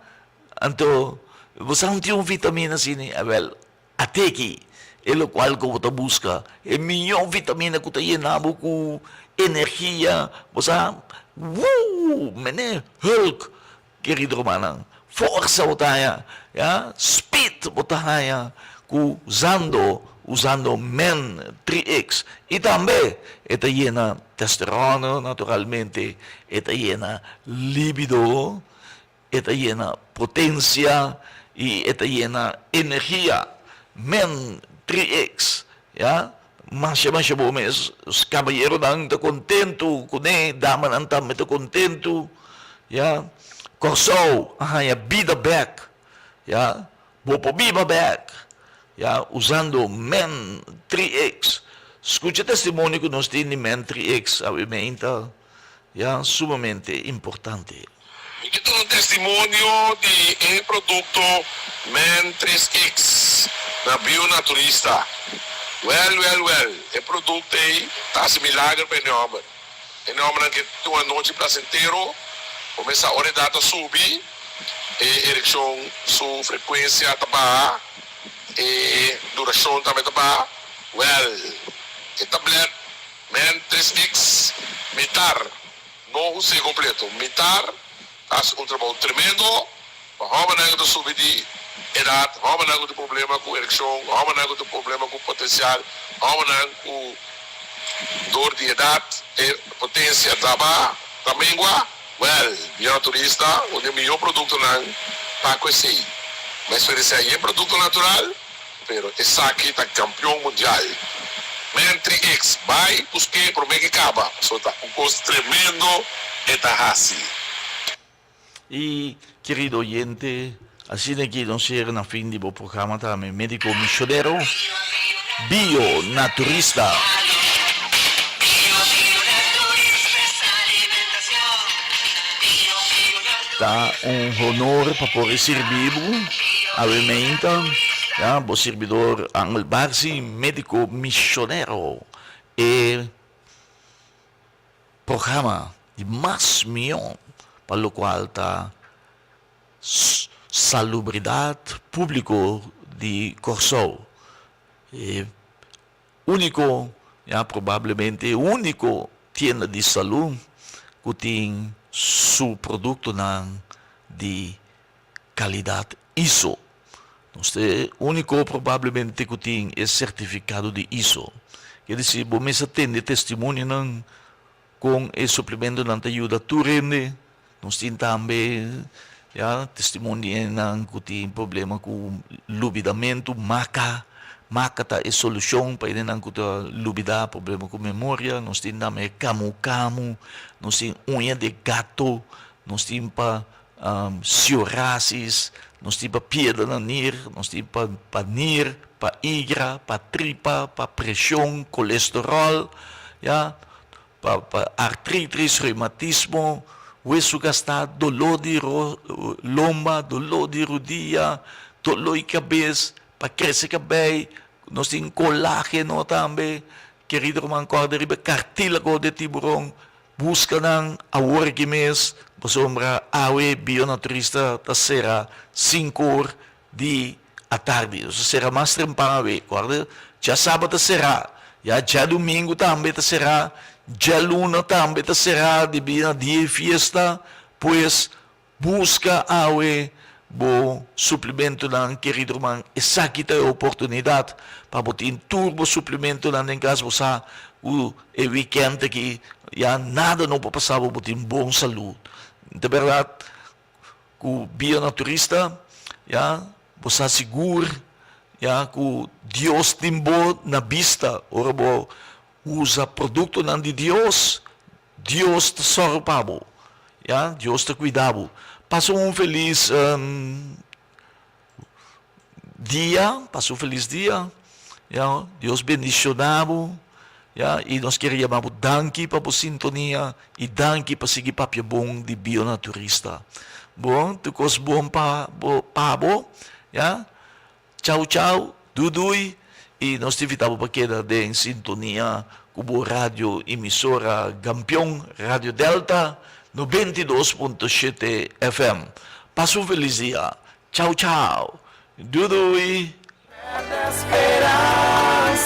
Anto, bo sa un tin un vitamina asina? Awel, at'e aki e lokual ku bo ta buska, e mihó vitamina ku ta yena bo ku energia, bo sa, wuu, mene Hulk, kerido rumannan, forsa bo ta haña, ya, speed bo ta haña ku usando, usando Men 3X. I tambe e ta yena testosterona naturalmente, e ta yena libido. E ta yena potensia i e ta yena energia. Men 3X, ya. Masha masha bo mes. Kabayeronan ta kontentu kuné, damanan tambe ta kontentu, ya. Kòrsou a haña bida bèk, ya. Bo por biba bèk, ya, usando Men 3X. Skucha testimonio ku nos tin di Men 3X awe meinta. Ya sumamente importante. Mi ke duna un testimonio di e produkto Men 3 X na Bionaturista. Wèl, wèl, wèl, e produkto ei ta hasi milager pa hende hòmber. Hende hòmbernan ke tin un anochi plasentero, kumesa ora e dat ta subi, e erekshon su frekuensia ta baha, e durashon tambe ta baha. Wèl, e tablèt Men 3X mitar no us'é completo. Mitar ta haci un trabou tremendo pa hobennan cu ta subi di edad, hobennan cu tin problema cu ereccion, hobennan cu tin problema cu potencial, hobennan cu door di edad e potencia ta baha, ta mengua. Wel, mi turista, un di e mihor productonan pa cu esey. Mi a experiencia yen producto natural. Pero esaki ta campeon mundial. Men 3X bay buske prome ke caba pasobra ta un cos tremendo e ta haci. Y kerido oyente, asina ki nos yega na fin di bo programa tambe Medico Misionero Bio Naturista. Ta un honor pa por e sirbi bo awe meinta, ya, bo sirbidor Angel Barsi, Medico Misionero. E. programa di mas mihó pa lokual ta salubridat públiko di Kòrsou. E úniko, ya probablemente e úniko tienda di salú ku tin su produktonan di kalidat ISO. Nos ta e úniko probablemente ku tin e sertifikado di ISO. Ke disi bo mes a tende testimonionan kon e suplementonan ta yuda tur hende. Nos tin tambe ya testimonionan ku tin problema ku lubidamentu, maka. Maka ta e solushon pa hendenan ku ta lubida, problema ku memoria. Nos tin tambe kamu kamu, nos tin uña de gato, nos tin pa psoriasis, nos tin pa piedra na nir, nos tin pa pa nir, pa igra, pa tripa, pa preshon, kolesteròl, ya, pa pa artritis, reumatismo, wesu gastá, doló di ro lomba, doló di rudia, doló di kabes, pa krese kabei, nos tin kolágeno tambe, kerido ruman kòrda riba e kartílago di tiburon. Buska nan awor aki mes, pasobra awe Bionaturista ta sera sinku or di atardi. Nos ta sera mas trempan awe. Kòrda, djasabra ta será, ya djadumingu tambe ta será, djaluna tambe ta será debí na dia di fiesta. Pues, Buska awe bo suplimentonan, kerido ruman. Esaki ta e oportunidat pa bo tin tur bo suplimentonan den kas. Bo sa ku e wikènt aki ya nada no por pasa bo, bo tin bon salú. Ta bèrdat ku bia na turista ya bo sa sigur ya ku Dios tin bo na bista ora bo usa produktonan di Dios. Dios ta sòru pa bo, ya, Dios ta kuida bo. Pasa un felis dia, pasa un felis dia, ya, Dios bendishoná bo, ya, i nos kier yama bo danki pa bo sintonia i danki pa sigui papia bon di Bionaturista. Bon, tur kos bon pa bo, pa bo, ya. Chau chau, dudui y nos ta invita bo pa keda den sintonia cu bo radio emisora Gampion Radio Delta 92.7 FM. Pasa un feliz dia. Chau chau, dudui. Perde speransa.